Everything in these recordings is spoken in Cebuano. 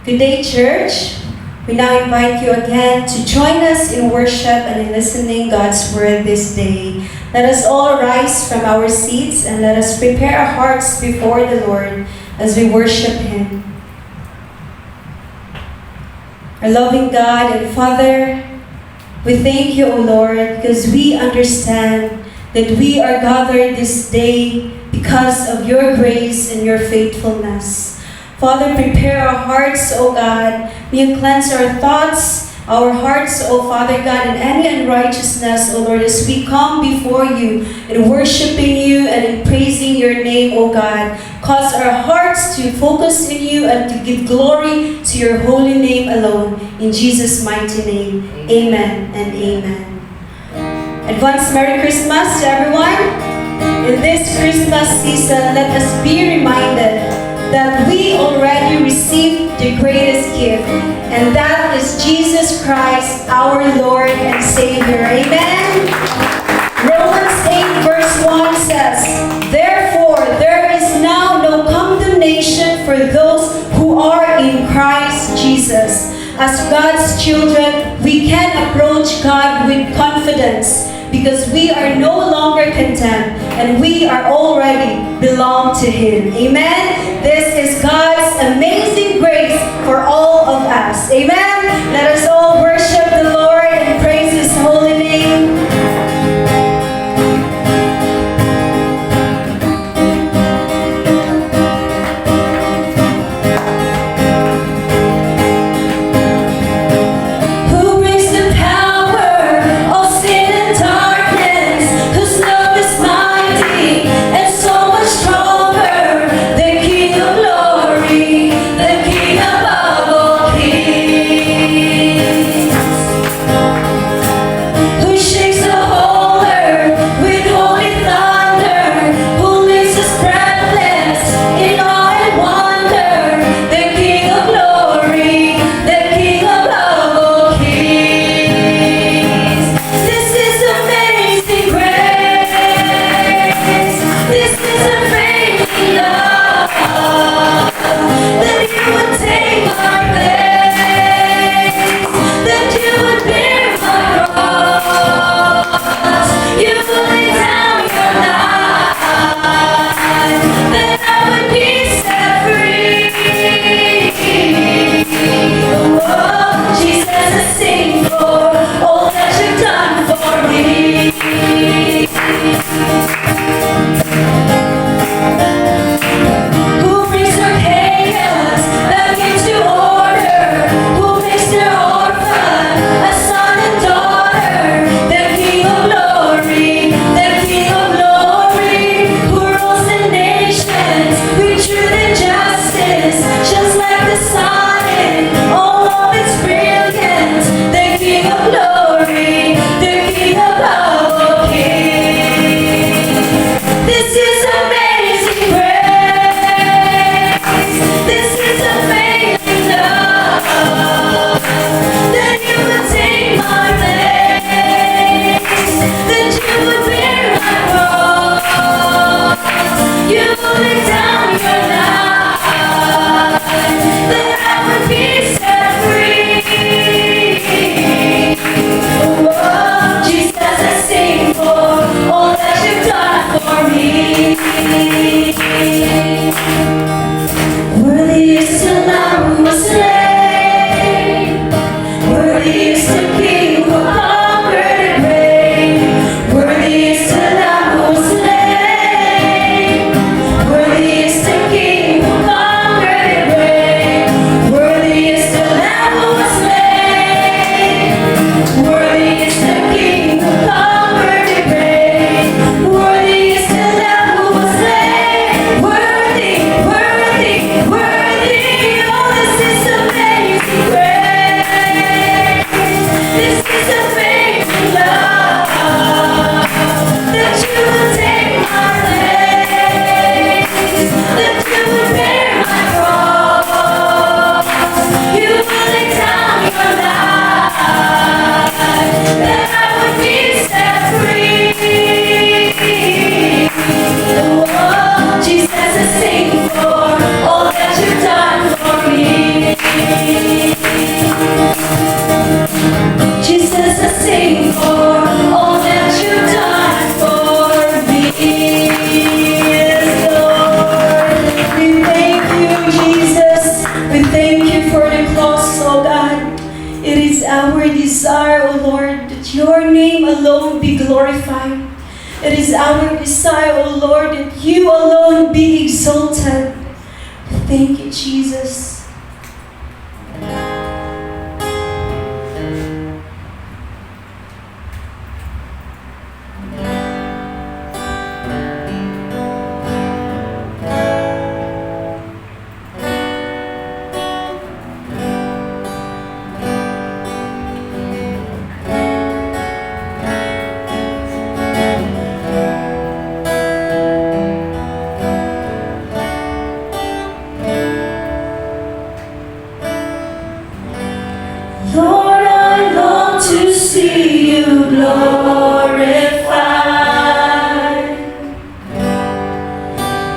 Good day, church. We now invite you again to join us in worship and in listening God's word this day. Let us all rise from our seats and let us prepare our hearts before the Lord as we worship Him. Our loving God and Father, we thank you, O Lord, because we understand that we are gathered this day because of your grace and your faithfulness. Father, prepare our hearts, O God. May you cleanse our thoughts, our hearts, O Father God, and any unrighteousness, O Lord, as we come before you in worshiping you and in praising your name, O God. Cause our hearts to focus in you and to give glory to your holy name alone. In Jesus' mighty name, amen and amen. Advance Merry Christmas to everyone. In this Christmas season, let us be reminded that we already received the greatest gift, and that is Jesus Christ, our Lord and Savior. Amen. Romans 8 verse 1 says, "Therefore, there is now no condemnation for those who are in Christ Jesus." As God's children, we can approach God with confidence because we are no longer condemned and we are already belong to Him. Amen? This is God's amazing grace for all of us. Amen? Let us all worship the Lord and praise His holy name. Who brings the power of sin and darkness, whose love is mighty and so much stronger, the King of glory, the King above all kings, who shakes the whole earth with holy thunder, who leaves us breathless in awe and wonder, the King of glory, the King above all kings. This is amazing grace. This is amazing love. That you would take my place, that you would bear my cross. You would lay down your life, that I would be set free. Oh, Jesus, I sing for all that you've done for me. Who brings their chaos back into order? Who makes their orphan a son and daughter? The King of glory, the King of glory, who rules the nations with truth and justice, just like the sun in all of its brilliance. The King of glory, the King above all kings. This is amazing grace. This is amazing love. That you would take my place, that you would bear my cross. You would lay down your life, that I would be set free. Oh, Jesus, I sing for all that you've done for me. Worthy is the Lamb who was slain. Worthy is the King who conquered the grave. Worthy is the Lamb who was slain. Worthy is the King who conquered the grave. Worthy is the Lamb who was slain. Worthy is the King who conquered the grave. Worthy is the Lamb who was slain. Worthy, worthy, worthy. name alone be glorified. It is our desire, O Lord, that you alone be exalted. Thank you, Jesus. Lord, I long to see you glorified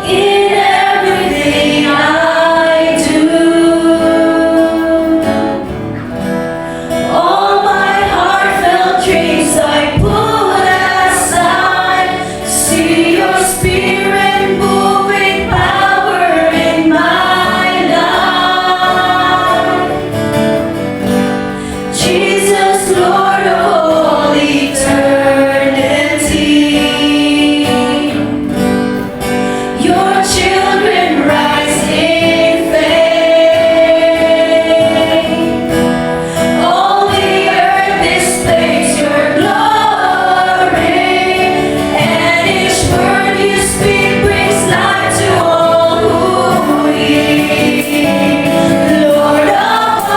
in everything I do. All my heartfelt dreams I put aside. See your spirit moving power in my life. Jesus, Lord of all eternity, your children rise in faith. All the earth displays your glory, and each word you speak brings life to all who hear. Lord of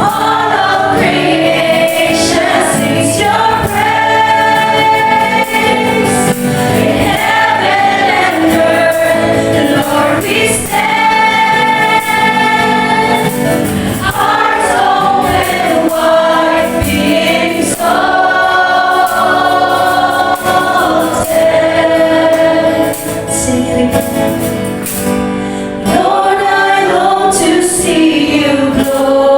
all of creation sings your praise. In heaven and earth, Lord, we stand. Hearts open wide, be exalted. Sing it again. Lord, I long to see you glorified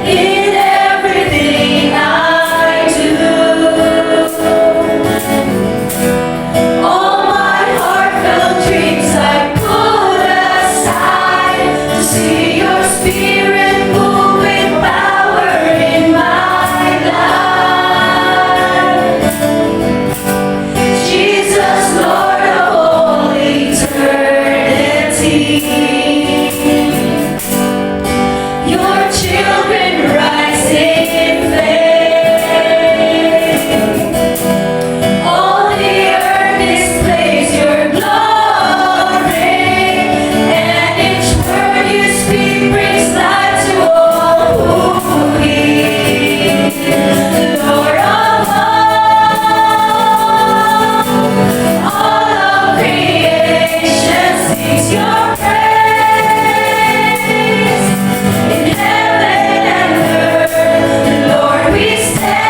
in everything I do. All my heartfelt dreams I put aside to see your spirit move with power in my life. Jesus, Lord of all eternity, your children rise in faith. All the earth displays your glory, and each word you speak brings life to all who hear. Lord of all of creation sings your praise. In heaven and earth, Lord, we stand.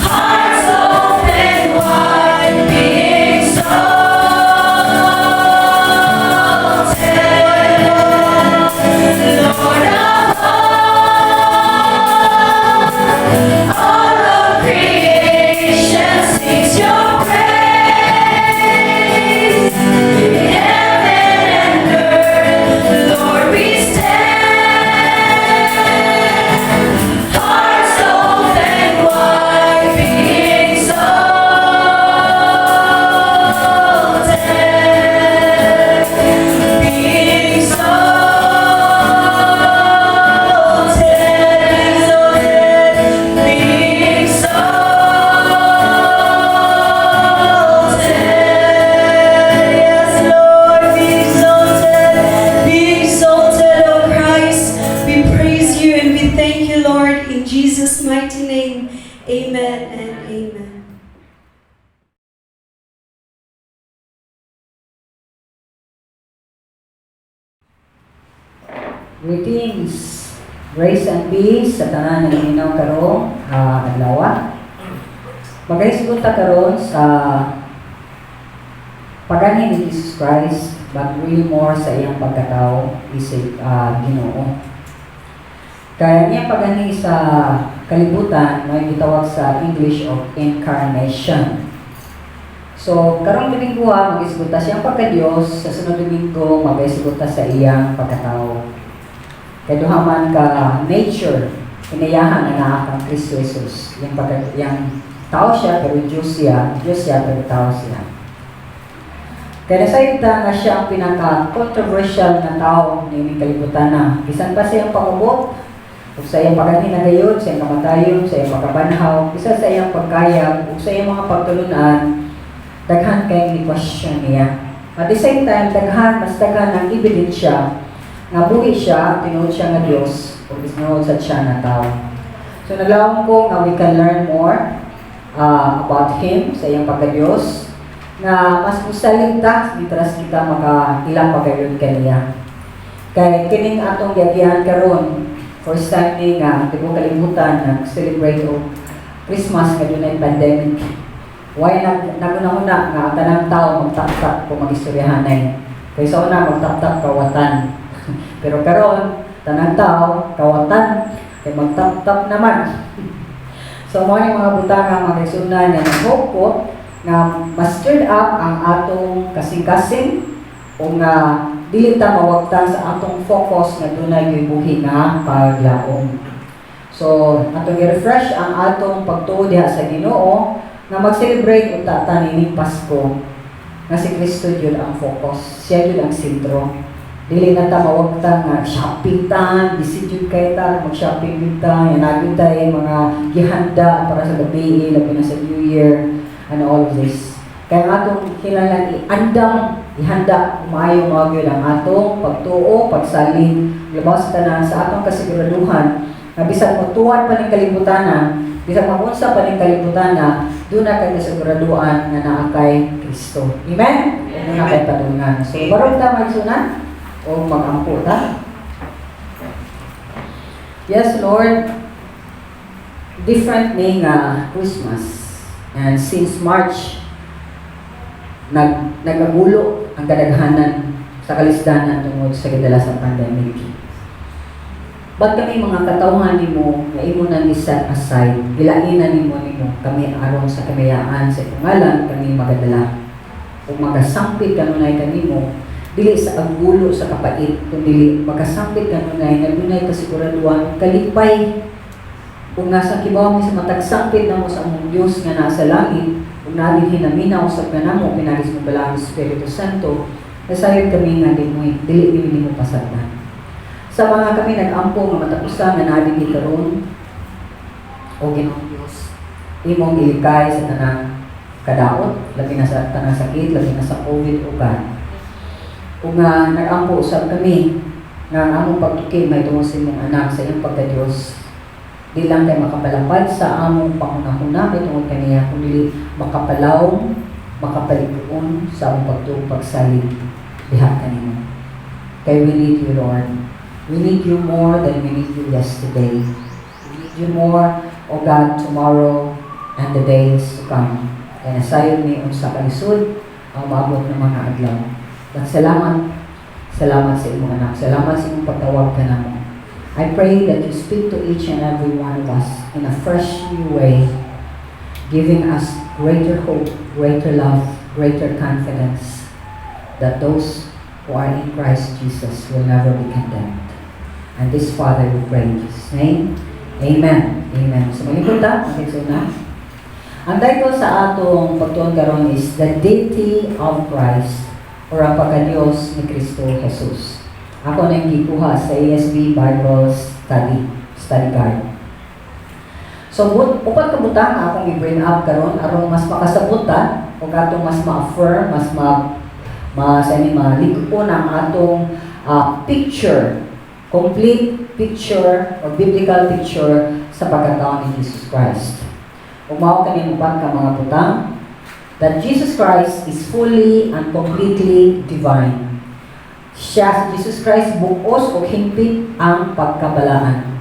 Hearts open wide, be exalted. Lord of all of creation sings your praise. In heaven and earth, Lord, we stand. Hearts open wide, be exalted. Be exalted, exalted, be exalted. Yes, Lord, be exalted, be exalted, O Christ. We praise you and we thank you, Lord, in Jesus' mighty name. Amen and amen. Greetings, grace and peace sa tanan nga naminaw karong adlaw. Magahisgot ta karon sa paganhi ni Jesus Christ, but really more sa iyang pagkatao isip Ginoo. Kaya niya paganhi sa kalibutan may gitawag sa English of incarnation. So, karong Domingo mag-isgot ta sa iyang pagka-Diyos, sa sunod Domingo mag-isgot ta sa iyang pagkatao. Kay duha man ka nature, kinayahan na naa kang Kristo Jesus. Yang pagka yang tao siya pero Diyos siya, Diyos siya pero tao siya. Kaya nasayod ta nga siya ang pinaka-controversial na tao niining kalibutan na. Bisan pa sa iyang pag-abot, ug sa iyang pagkahinagayod, sa iyang kamatayon, sa iyang pagkabanhaw, bisan sa iyang pagkayag, ug sa iyang mga pagtulunan, daghan kay ni question niya. At the same time, daghan, mas daghan ang ebidensya nga buhi siya, tinuod siya nga Dios, ug tinuod sa siya nga tao. So naglaom ko nga we can learn more about Him sa iyang pagka-Diyos, nga mas musalig ta, mitras kita maka ilang pagayon kaniya. Kay kining atong giagian karon, first time ni nga ang tibuok kalibutan nag-celebrate og Christmas nga dunay pandemic. Why nag nagunahuna nga ang tanang tao magtap-tap kung mag-istoryahanay. Kay sa una magtap-tap kawatan. Pero karon tanang tao kawatan kay magtap-tap naman. So mo ni mga butang nga mga kaigsuonan nga hope ko nga mas stirred up ang atong kasing-kasing o nga dili ta mawagtang sa atong focus nga dunay gyud buhi nga paglaom. So, atong i-refresh ang atong pagtuo diha sa Ginoo nga mag-celebrate unta ta nining Pasko nga si Kristo jud ang focus, siya jud ang sentro. Dili na ta mawagtang nga shopping ta, busy jud kay ta, mag-shopping jud ta, yan jud tay mga gihanda para sa gabi, labi na sa New Year, and all of this. Kaya nga atong kinahanglan iandam, ihanda maayo mga gyud ang atong pagtuo, pagsalig, labaw sa tanan sa atong kasiguraduhan nga bisan motuwad pa ning kalibutan na, bisan maunsa pa ning kalibutan na, duna kay kasiguraduhan nga naa kay Kristo. Amen? Duna kay padungan. So, barog ta, mga igsuonan, o mag-ampo ta. Yes, Lord, different ni nga Christmas. And since March, nagagulo ang kadaghanan sa kalisdanan tungod sa gidala sa pandemic. Ba't kami mga katawhan nimo nga imo nang i-set aside, gilainan nimo kami aron sa kamayaan sa imong ngalan kami magadala. Ug magasampit kanunay kanimo dili sa agulo sa kapait, kundi magasampit kanunay nga dunay kasiguraduhan, kalipay ug nga sa kibaw mi sa matag sampit namo sa among Dios nga nasa langit ug naging hinaminaw sa kanamo pinaagi sa Balaang Espiritu Santo, nasayod kami nga di mo dili mi nimo pasagdan. Sa mga kami nag-ampo nga matag usa nga naa dinhi karon, o Ginoong Dios, imong ilikay sa tanang kadaot, labi na sa tanang sakit, labi na sa COVID o kan. Ug nga nag-ampo usab kami nga ang among pagtuki may tungod sa imong anak sa iyang pagka-Dios, di lang kay makapalapad sa among panghunahuna may tungod kaniya, kundi makapalawom, makapalig-on sa among pagtuo, pagsalig diha kanimo. Kay we need you, Lord. We need you more than we need you yesterday. We need you more, O God, tomorrow and the days to come. Kaya nasayod mi unsa kalisod ang maabot ng mga adlaw. But salamat, salamat sa imong anak. Salamat sa imong pagtawag kanamo. I pray that you speak to each and every one of us in a fresh new way, giving us greater hope, greater love, greater confidence that those who are in Christ Jesus will never be condemned. And this, Father, we pray in Jesus' name. Amen. Amen. So, malingkod ta, na. Ang title sa atong pagtuon karon is The Deity of Christ or ang pagka-Diyos ni Kristo Jesus. Ako na yung gikuha sa ASB Bible Study Guide. So, upat ka butang akong i-bring up karon aron mas makasabot ta o atong mas ma-affirm, mas ma mas ani malig-on ang atong picture, complete picture or biblical picture sa pagkatao ni Jesus Christ. Ug mao kani upat ka mga butang: that Jesus Christ is fully and completely divine. Siya, si Jesus Christ, bug-os o hingpit ang pagkabalaan.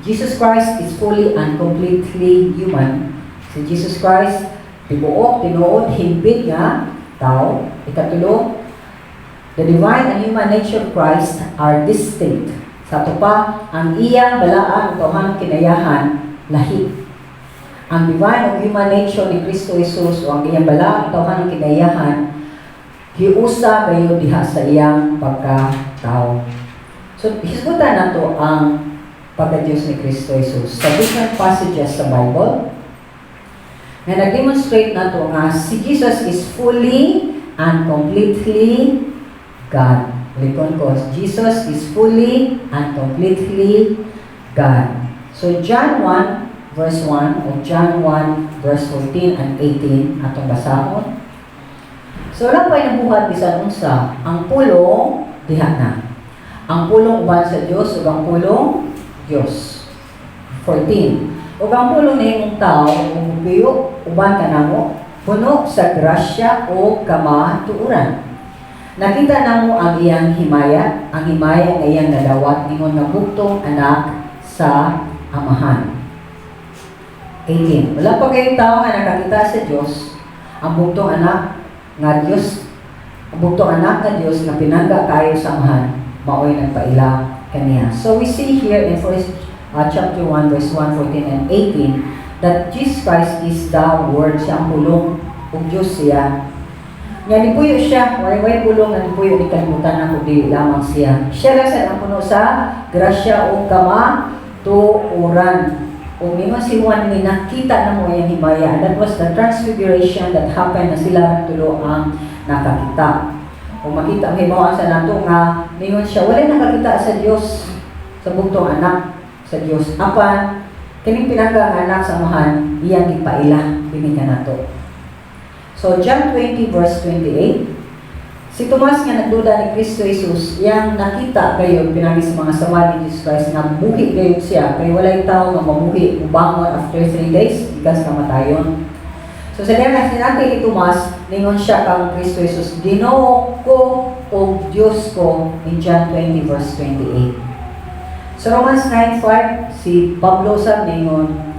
Jesus Christ is fully and completely human. Si Jesus Christ, tibuok, tinuod, hingpit nga tao. Ikatulo, the divine and human nature of Christ are distinct. Sa ato pa, ang iyang balaan o tawhanong kinayahan, lahi. Ang divine ug human nature ni Kristo Jesus o ang iyang balaang tawhanang kinaiyahan giusa gayud diha sa iyang pagkatao. So hisgutan nato ang pagka-Diyos ni Kristo Jesus sa different passages sa Bible nga nag-demonstrate nato nga si Jesus is fully and completely God. Uliton ko, Jesus is fully and completely God. So John 1 verse 1 o John 1 verse 14 and 18 atong basahon. So wala pa nabuhat bisan unsa, ang Pulong diha na. Ang Pulong uban sa Dios ug ang Pulong Dios. 14. Ug ang Pulong nahimong tao ug mupuyo uban kanamo, puno sa grasya ug kamatuoran. Nakita namo ang iyang himaya, ang himaya nga iyang nadawat ingon nga bugtong anak sa Amahan. 18. Wala pa kayong tao nga nakakita sa Dios, ang bugtong anak nga Dios, ang bugtong anak nga Dios nga pinangga kayo sa Amahan, maoy nagpaila kaniya. So we see here in first chapter 1 verse 1, 14 and 18 that Jesus Christ is the Word, siya ang Pulong ug Dios siya. Nga nipuyo siya, way pulong nga nipuyo ni kalibutan na kundi lamang siya. Siya lang sa ang puno sa grasya ug kamatuoran. Ug ningon si Juan ni nakita namo iyang himaya, and that was the transfiguration that happened na sila ang tulo ang nakakita. Kung makita ang himawa sa nato nga ningon siya wala nakakita sa Dios, sa bugtong anak sa Dios. Apan kining pinangga nga anak sa Amahan, iyang gipaila dinhi kanato. So John 20 verse 28. Si Tomas nga nagduda ni Kristo Jesus, iyang nakita gayud pinagi sa mga sama ni Jesus Christ nga buhi gayud siya, kay walay tao nga mabuhi ubangon after 3 days gikan sa kamatayon. So sa diha nga sinati ni Tomas, ningon siya kang Kristo Jesus, "Ginoo ko ug Dios ko," in John 20 verse 28. Sa Romans 9:5, si Pablo sa ningon,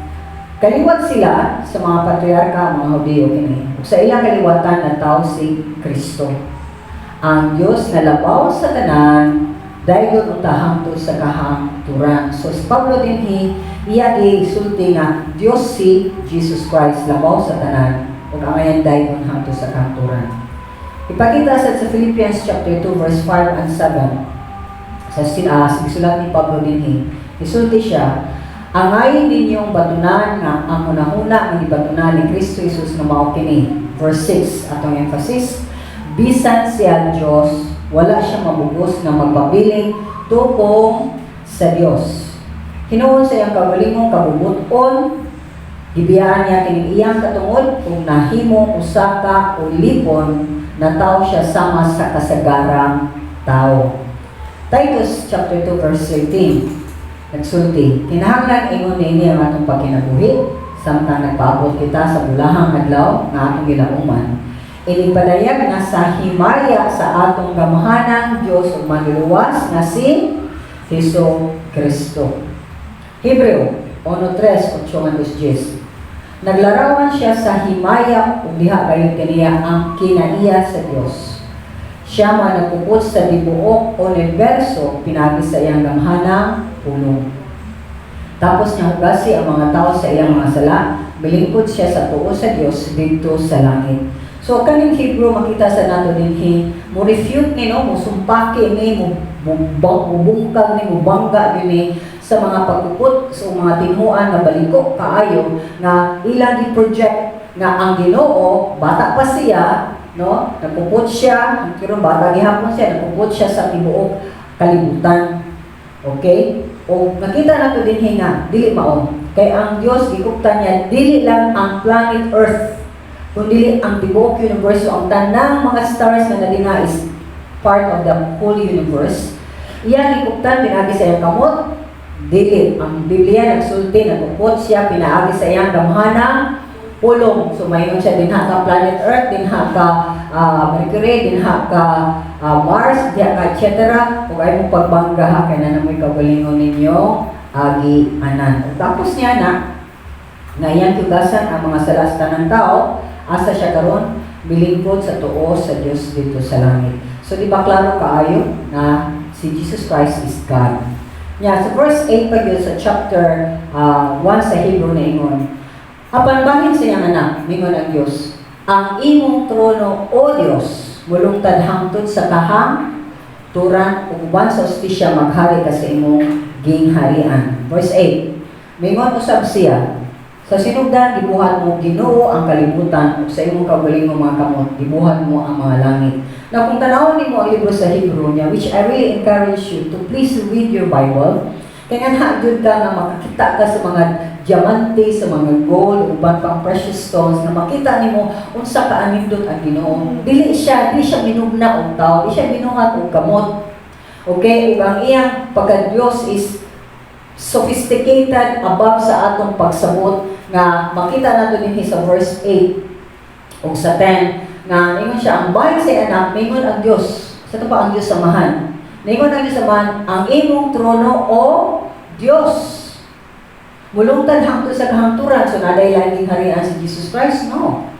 kaliwat sila sa mga patriarka, mga Hudiyo kini. Ug sa ilang kaliwatan natawo si Kristo. Ang Dios nga labaw sa tanan, daygon unta hangtod sa kahangturan. So si Pablo dinhi iya gisulti nga Dios si Jesus Christ, labaw sa tanan ug ang ayan daygon hangtod sa kahangturan. Ipakita sa Philippians chapter 2 verse 5 and 7 sa gisulat ni Pablo dinhi. Isulti siya, "Angay ninyong batunan nga ang hunahuna nga gibatunan ni Kristo Jesus nga mao kini." Verse 6 atong emphasis, bisan siya Dios, wala siya mabugos nga magpabiling tukong sa Dios. Hinuon sa iyang kaugalingong kabubut-on, gibiyaan niya kining iyang katungod ug nahimong usa ka ulipon, natawo siya sama sa kasagarang tao. Titus chapter 2 verse 13 nagsulti, "Kinahanglan ingon niini ang atong pagkinabuhi samtang nagpaabot kita sa bulahang adlaw nga atong gilauman. Inipadayag na sa himaya sa atong gamhanang Dios ug Manluluwas nga si Hesus Kristo." Hebreo 1:3, 8 10. Naglarawan siya sa himaya ug diha gayud kaniya ang kinaiya sa Dios. Siya man nagpupot sa tibuok universo pinagi sa iyang gamhanang pulong. Tapos niya hugasi ang mga tao sa iyang mga sala, milingkod siya sa tuo sa Dios didto sa langit. So kaning Hebrew makita sa nato dinhi mo refute ni, no, mo sumpaki ni, mo mubungkag ni, mubangga ni sa mga pagkupot sa mga tinhuan nga baliko kaayo nga ilang gi-project nga ang Ginoo bata pa siya, no, nagpupot siya karon, bata gihapon siya, nagpupot siya sa tibuok kalibutan. Okay, o nakita nato dinhi nga dili mao, kay ang Dios gikuptan niya dili lang ang planet Earth kundi ang tibuok universe. Ang tanang mga stars na nadina is part of the whole universe. Iyang gikuptan pinaagi sa iyang kamot? Dili. Ang Biblia nagsulti, nagupot siya pinaagi sa iyang gamhanang pulong. So mayon siya dinha ka planet Earth, dinha ka Mercury, dinha ka Mars, diha ka etc. Ug ay mo pagbangga ha, kay na namoy kaugalingon ninyo agi anan. Ug tapos niya na nga iyang tugasan ang mga sala sa tanang tao, asa siya karon? Milingkod sa tuo sa Dios didto sa langit. So di ba klaro kaayo nga si Jesus Christ is God? Nya sa verse 8 pa gyud sa chapter 1 sa Hebrew na ingon, Apan bahin sa iyang anak, mingon ang Dios, "Ang imong trono, O Dios, mulungtad hangtod sa kahangturan, ug uban sa hustisya maghari ka sa imong gingharian." Verse 8. Mingon usab siya, "Sa sinugdan gibuhat mo, Ginoo, ang kalibutan, ug sa imong kaugalingong mga kamot gibuhat mo ang mga langit." Now, kung tanawon nimo ang libro sa Hebrew niya, which I really encourage you to please read your Bible, kay nga gyud ka nga makakita ka sa mga diamante, sa mga gold, uban pang precious stones, nga makita nimo unsa ka anindot ang Ginoo. Dili siya minugna og tao, di siya binuhat og kamot. Okay, ug ang iyang pagka-Dios is sophisticated above sa atong pagsabot, nga makita nato dinhi sa verse 8 o sa 10 nga ningon siya, ang bahin sa anak, mingon ang Dios sa pa ang Dios Amahan, ningon ang Dios Amahan, "Ang imong trono, O Dios, mulungtad hangtod sa kahangturan." So naday laging harian si Jesus Christ? No,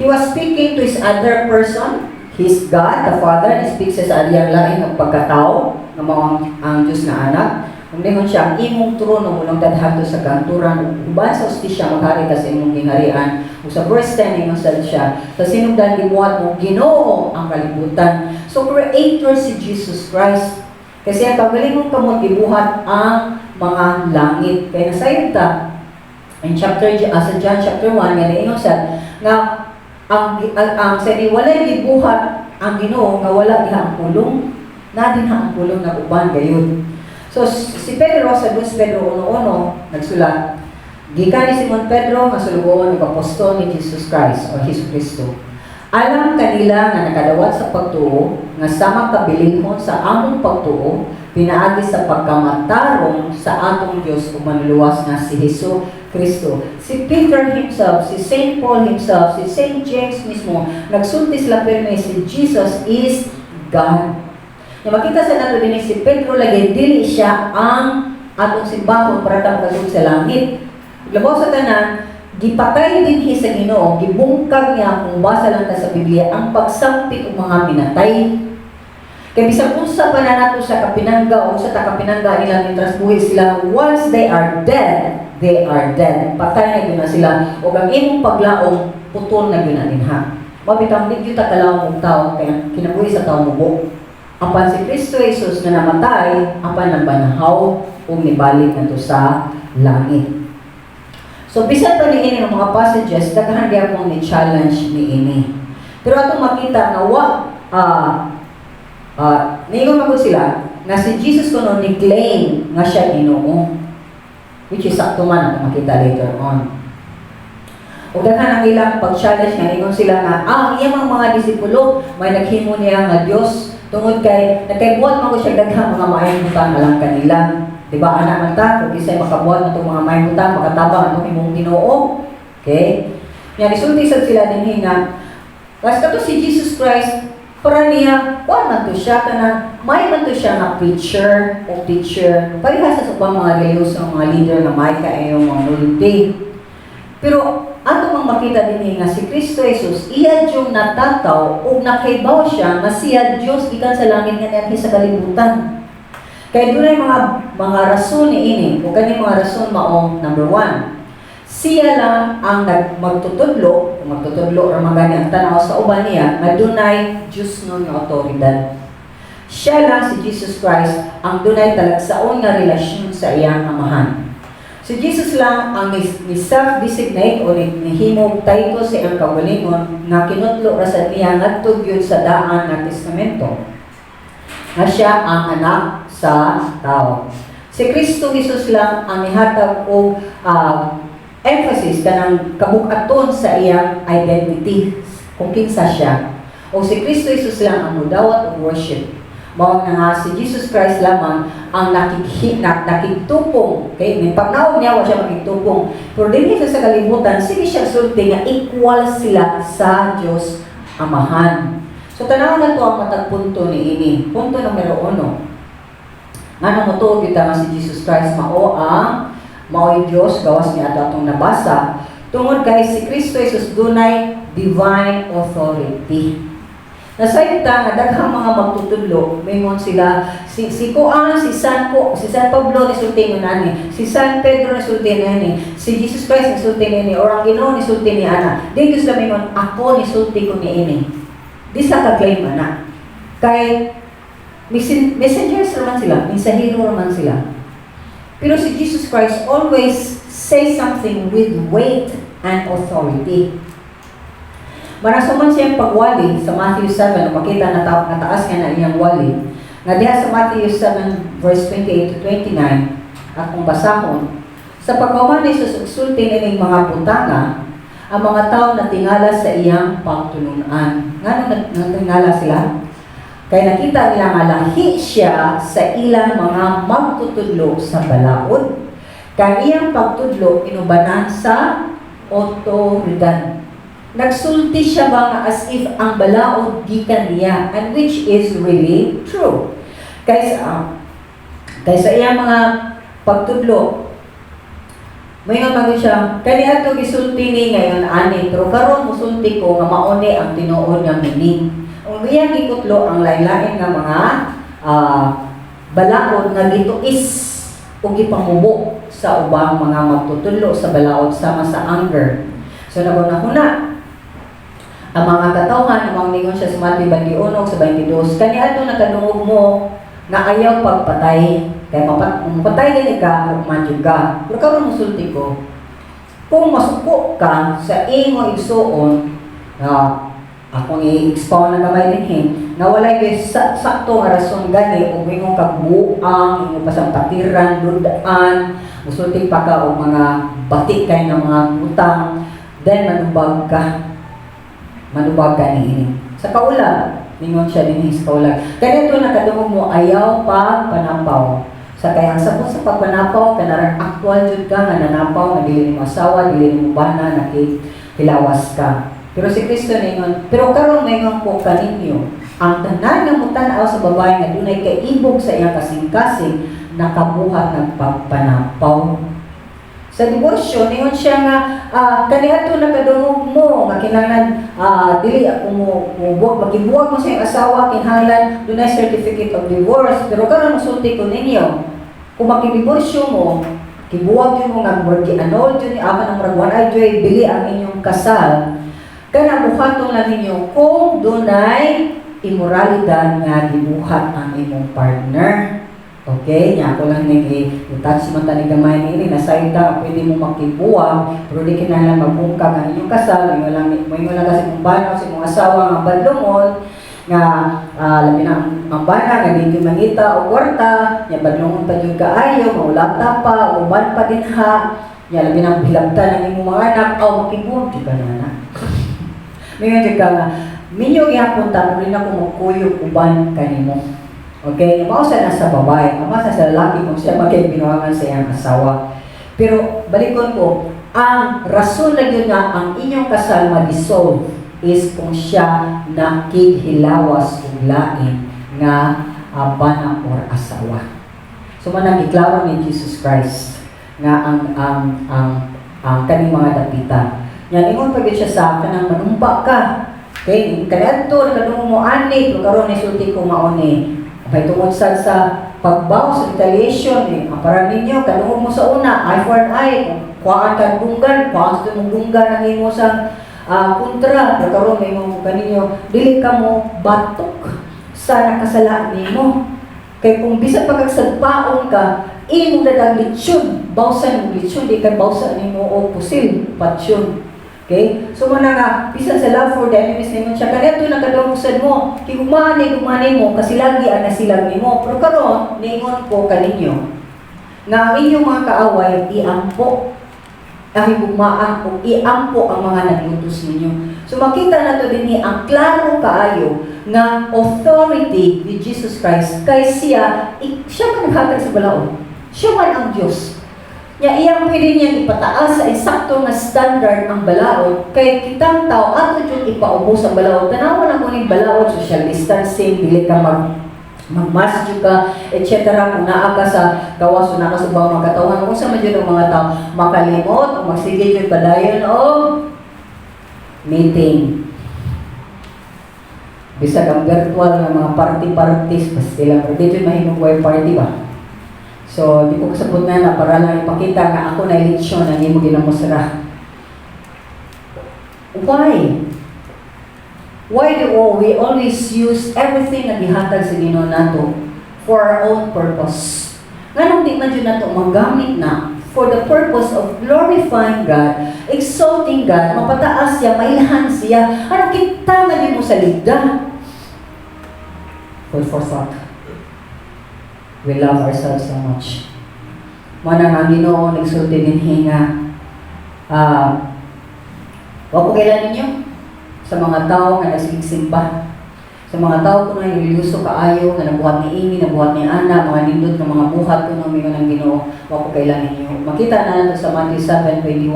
he was speaking to his other person, his God the Father. He speaks sa iyang lain ng pagkatao nga mao ang Dios nga Anak. Kung ningon siya, "Ang imong trono mulungtad hangtod sa kahangturan, uban sa hustisya maghari ka sa imong gingharian." Ug sa verse 10, ningon sad siya, "Sa sinugdan gibuhat mo, Ginoo, ang kalibutan." So creator si Jesus Christ. Kasi ang kaugalingong kamot gibuhat ang mga langit. Kaya nasayod ta in chapter sa John chapter 1 nga niingon sad nga ang sa ni walay gibuhat ang Ginoo nga wala diha ang pulong, na dinha ang pulong nag-uban gayud. So si Pedro sa 2 Pedro 1:1 nagsulat, "Gikan ni Simon Pedro nga sulugoon ug apostol ni Jesus Christ o Hesus Kristo. Alang kanila nga nakadawat sa pagtuo nga sama kabilinhon sa among pagtuo pinaagi sa pagkamatarong sa atong Dios ug Manluluwas nga si Hesus Kristo." Si Peter himself, si Saint Paul himself, si Saint James mismo, nagsulti sila pirmi si Jesus is God. Nga makita sa nato din si Pedro lagi, dili siya ang atong simbahon para ta makasud sa langit. Labaw sa tanan, gipatay dinhi sa Ginoo, gibungkag niya, kung basa lang ta sa Biblia, ang pagsampit og mga minatay. Kay bisan unsa pa na nato sa kapinangga o sa takapinangga nila mientras buhi sila, once they are dead, they are dead. Patay na gyud na sila. Ug ang imong paglaom, putol na gyud na dinha. Mabitang di gyud ta kalaom og tao kay ang kinabuhi sa tao mubo. Apan si Kristo Jesus nga namatay, apan nagbanhaw ug nibalik ngadto sa langit. So bisan pa niini ng mga passages, daghan gyapon ni challenge niini. Pero atong makita nga wa niingon man gud sila nga si Jesus kuno ni claim nga siya Ginoo. Which is sakto man, atong makita later on. Ug daghan ang ilang pag-challenge nga ingon sila nga ang iyang mga disipulo may naghimo niya nga Dios tungod kay nagkaybuhat man ko siya daghang mga maayong butang alang kanila. Di ba ana man ta, kung kisay makabuhat natong mga maayong butang, makatabang atong imong Ginoo? Okay? Nya nisulti sad sila dinhi nga kas kato si Jesus Christ para niya kuan man to siya, kanang may man to siya nga preacher o teacher pareha sa ubang mga relihiyoso mga leader nga may kaayo mga multi. Pero ato mang makita dinhi nga si Kristo Jesus iya yung natataw ug nakahibaw siya nga siya Dios gikan sa langit nga niadhi sa kalibutan. Kay dunay mga rason niini, ug kani mga rason mao: number one, siya lang ang magtutudlo, kung magtutudlo ra man gani ang tanaw sa uban niya, nga dunay Dios-non nga otoridad. Siya lang, si Jesus Christ, ang dunay talagsaon nga relasyon sa iyang Amahan. Si Jesus lang ang ni self-designate o ni nihimog title sa iyang kaugalingon nga kinutlo ra sa niya ngadto gyud sa Daan nga Testamento, nga siya ang Anak sa Tao. Si Kristo Jesus lang ang nihatag og emphasis kanang kabug-aton sa iyang identity kung kinsa siya. O si Kristo Jesus lang ang mudawat og worship. Mao na nga si Jesus Christ lamang ang nakigtupong. Okay, may pagnaog niya wa siya makigtupong. Pero dinhi siya sa kalibutan, sige siya sulti nga equal sila sa Dios Amahan. So tanaw na to ang matag punto niini. Punto numero 1. Ngano motuo kita nga si Jesus Christ mao ang mao'y Dios gawas ni ato atong nabasa? Tungod kay si Kristo Jesus dunay divine authority. Nasayod ta nga daghang mga magtutudlo, mingon sila si kuan, si San ko, si San Pablo nisulti mo nani, si San Pedro nisulti nani, si Jesus Christ nisulti nini, or ang Ginoo nisulti ni ana. Di gyud sila mingon, "Ako nisulti ko niini." Di sa ka-claim ana. Kay messengers naman sila, mensahero naman sila. Pero si Jesus Christ always say something with weight and authority. Marasuman siyang pagwali sa Matthew 7, makita na nataas nga na iyang wali. Nga diha sa Matthew 7 verse 28 to 29, akong basahon, sa pagkahuman ni Jesus og sulti nining mga butanga, ang mga tao natingala sa iyang pagtulunan. Ngano natingala sila? Kay nakita nila nga lahi siya sa ilang mga magtutudlo sa balaod. Kay iyang pagtudlo inubanan sa otoridad. Nagsulti siya ba nga as if ang balaod gikan niya, and which is really true. Kaysa iyang mga pagtudlo, moingon man gud siya, "Kaniadto gisulti ni ngayon ani, pero karon musulti ko nga mao ni ang tinuod nga meaning." Ug iyang gikutlo ang lain-lain nga mga balaod nga gituis ug gipamubo sa ubang mga magtutudlo sa balaod sama sa anger. So naguna-huna ang mga katawhan, ang ningon siya sa Matthew 21 sa 22, "Kaniadto nakadungog mo nga ayaw pagpatay, kay mapatay gani ka, hukman jud ka. Pero karon musulti ko, kung masuko ka sa imo igsuon," nga akong i-expound na gamay dinhi, nga walay kay sakto nga rason gani ug ingon kag buang, ingon pa sa patiran, ludaan, musulti pa ka og mga bati kay nga mga butang, then manubag ka, manubag ka niini. Sa kaula, ningon siya dinhi sa kaula, "Kaniadto nakadungog mo ayaw pagpanapaw. Sa kay ang sabot sa pagpanapaw, kanarang aktual jud ka nga nanapaw nga dili nimo asawa, dili nimo bana, nakihilawas ka. Pero si Kristo ningon, pero karon maingon ko kaninyo, ang tanan nga mutan-aw sa babae nga dunay kaibog sa iyang kasing-kasing, nakabuhat ng pagpanapaw." Sa diborsyo, ningon siya nga, "Kaniadto nakadungog mo nga kinahanglan dili ako mo mo makibuwag mo sa iyong asawa, kinahanglan dunay certificate of divorce. Pero karon musulti ko ninyo, kung makidiborsyo mo, kibuwag yun mo nga murag gi-annul jud ni ama ng murag one joy bili ang inyong kasal, kana buhaton lang ninyo kung dunay immoralidad nga gibuhat ang imong partner." Okay, nya ako lang ning i-touch man tani gamay niini. Nasayod ta pwede mo makibuwag pero di kinahanglan magbungkag ang inyong kasal. Moingon lang kasi kung bana sa imong asawa nga badlongon nga labi na ang bana nga di gyud mangita og kwarta nya, badlongon pa jud kaayo, maulata pa, uban pa dinha nya, labi na hilabtan ang imong mga anak, aw makibuwag jud ka na na. Mingon jud ka nga minyo gihapon ta, pero di na ko magkuyog uban kanimo. Okay, mao sa nasa babae, mao sa lalaki kung siya magkay binuangan sa iyang asawa. Pero balikon ko, ang rason na yun nga ang inyong kasal ma-dissolve is kung siya nakighilawas og lain nga bana or asawa. So man ang giklaro ni Jesus Christ nga ang kaning mga dapita. Yan ingon pa gyud siya sa kanang manumpa ka. Okay, kaniadto nakadungog mo ani, pero karon nisulti ko mao ni. Okay, tungod sa pagbaw sa retaliation eh, ang para ninyo, kadungog mo sa una, eye for an eye, kung kuhaan ka dunggan, kuhaan sa imong dunggan ang imo sa kontra, pero karon may mo kaninyo, dili ka mo batok sa nakasala nimo. Kay kung bisan pa kag sagpaon ka, imong dadag litsyon, bawsan mo litsyon, di kay bawsan nimo og pusil, patsyon. Okay? So mo na nga, bisan sa love for the enemies nimo siya, kaniadto nakadungog sad mo, kay gumani mo, kasi lagi ang nasilag nimo. Pero karon, ningon ko kaninyo, nga ang inyong mga kaaway, iampo, ang higugmaa, o iampo ang mga naglutos ninyo. So makita nato dinhi ang klaro kaayo nga authority ni Jesus Christ kay siya, siya man naghatag sa balaod. Siya man ang Diyos. Nya iyang pwede niyang ipataas sa eksakto nga standard ang balaod kay kitang tao ato jud ipaubos ang balaod. Tanawa na ko ning balaod, social distancing, dili ka mag magmask jud ka, etc. Kung naa ka sa gawas o naa ka sa ubang mga katawhan, kung sa man jud ang mga tao makalimot o magsige jud padayon og meeting. Bisag ang virtual nga mga party-parties, basta lang, pero di jud mahimong way party ba? So, di ko kasabot na na para lang ipakita nga ako na lechon ang imo ginamusra. Why? Why do we always use everything na gihatag sa Ginoo nato for our own purpose? Nganong di man jud nato magamit na for the purpose of glorifying God, exalting God, mapataas siya, mailhan siya? Ano kita nga di mo sa ligda? Food for thought. We love ourselves so much. Mao na nga ang Ginoo nagsulti dinhi nga wa ko kaila ninyo sa mga tao nga nagsigsimba, sa mga tao kuno nga relihiyoso kaayo, nga nabuhat ni ini, nabuhat ni ana, mga nindot nga mga buhat kuno. Mingon ang Ginoo, wa ko kaila ninyo. Makita na nato sa Matthew 7:21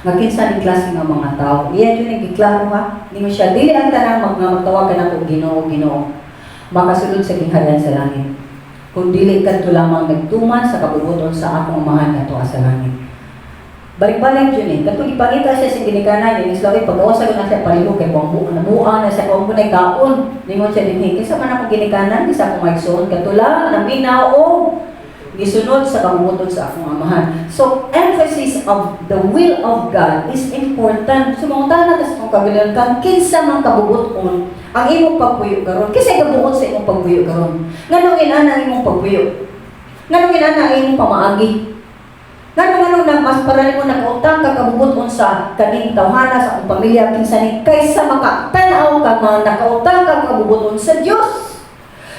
nga kinsa ni klase nga mga tao. Iya jud naggiklaro ha. Ningon siya, dili ang tanang nga magtawag kanako, "Ginoo, Ginoo," makasulod sa gingharian sa langit, kung dili kadto lamang nagtuman sa kabubuton sa akong Amahan nga tuwa sa langit. Balik-balik yun eh. Katong ipangita siya sa ginikanan, yung isla pag-gawas na siya palihog kay buang nabuang na siya kung kunay kaon. Ningon siya dinhi, kinsa man akong ginikanan, kinsa akong maigsoon, kadto lang naminaw o gisunod sa kabubuton sa akong Amahan. So, emphasis of the will of God is important. So, mangutana ta sa atong kaugalingon kang kinsa man kabubuton ang imong pagpuyo karon. Kinsa kabuot sa imong pagpuyo karon? Nganong inana ang imong pagpuyo? Nganong inana ang imong pamaagi? Ngano na mas para nimo nakautang ka kabubuton sa kaning tawhana, sa akong pamilya, kinsa ni, kaysa makatanaw ka nga nakautang ka kabubuton sa Dios?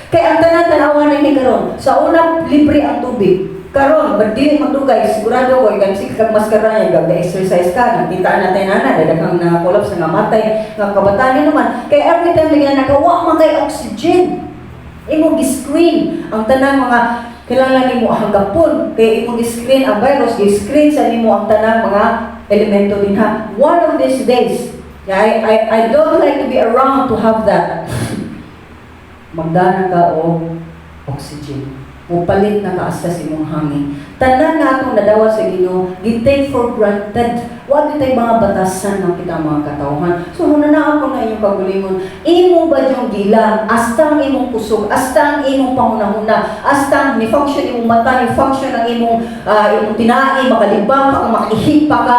Kay ang tanan tanawan ni karon, sa una libre ang tubig. Karon, dili magdugay, sigurado ko ikan sige kag maskara niya, ga exercise ka, nakita natin ana, daghang na collapse, nga matay, nga kabataan naman. Kay every time lagi na nakawa man kay oxygen. Imong gi-screen ang tanang mga kailangan nimo hanggapon kay imong gi-screen ang virus, gi-screen sa nimo ang tanang mga elemento dinha. One of these days, I don't like to be around to have that. Magdana ka og oxygen. Mupalit na ka asa sa imong hangin. Tanan na atong nadawat sa Ginoo, gi-take for granted. Wa gyud tay mga batasan ng kita mga katawhan. So muna na ako na inyong kaugalingon. Imo ba yung gila? Hasta ang imong kusog, hasta ang imong panghunahuna, hasta ang ni function imong mata, ni function ang imong tinai, makalibang pa ka, makaihip pa ka,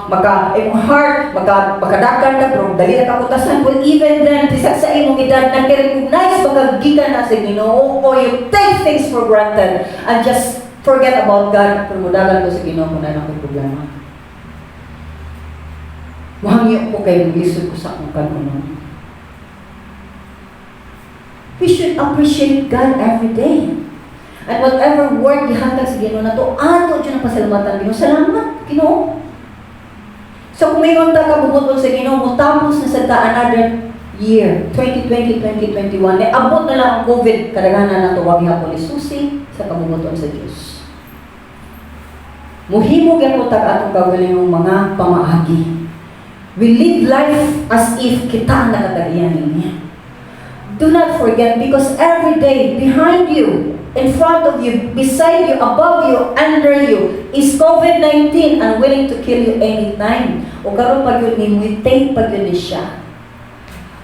maka imong heart, makadakan ka, pero dali na kakutasan. But even then, bisag sa imong edad, nag-recognize ba ka gikan na sa Ginoo o you take things for granted and just forget about God? Pero mudagan ko sa Ginoo kung naa ako'y problema. Muhangyo ko kay mulisod ko sa akong kanunon. We should appreciate God every day. And whatever work gihatag sa Ginoo nato, ato jud ang pasalamatan Ginoo. Salamat, Ginoo. So kung may ta kabubuton sa Ginoo, mo tapos na sa ta another year, 2020, 2021. Ni abot na lang ang COVID, kadaghanan nato wa gihapon ni susi sa kabubuton sa Dios. Muhimo gyud tag atong kaugalingong mga pamaagi. We live life as if kita ang nakatag-iya niya. Do not forget, because every day behind you, in front of you, beside you, above you, under you is COVID-19 and willing to kill you anytime. O karon pag yun, ni-mutate pag yun ni siya.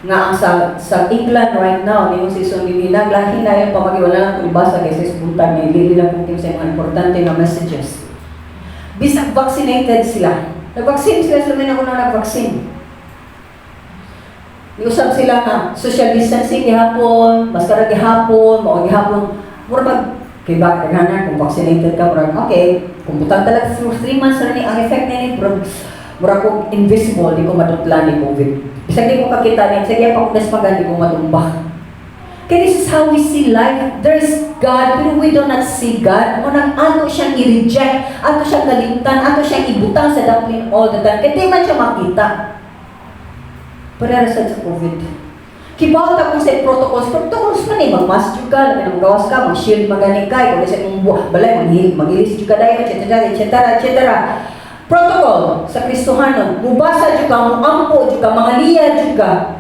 Nga ang sa England right now, niyong season ni naglahi na yung pamagi, wala lang kung ibasa kay sa buntag ni dili lang kung sa mga importante nga messages. Bisag vaccinated sila. Nag-vaccine sila sa mga na nag-vaccine. Niusab sila nga social distancing gihapon, maskara gihapon, mao gihapon. Mura pag kay ba daghanan kung vaccinated ka, murag okay, kung butang talag through 3 months ra ni ang effect ni, murag mura ko invisible, di ko madutla ni COVID. Bisag di ko kakita ni, sige pa kung nasmagan, di ko matumba. Kaya this is how we see life. There's God, pero we do not see God. Unang ato siyang i-reject, ato siyang kalimtan, ato siyang ibutang sa daplin all the time. Kaya di man siya makita. Pareha sa COVID. Kibaw ta kung sa protocols, protocols man eh, mag-mask jud ka, labi na magawas ka, mag-shield magani ka, ikaw sa imong balay, mag-ilis jud ka dayon, etc., etc., etc. Protocol sa Kristohanon, mubasa jud ka, muampo jud ka, mangaliya jud ka,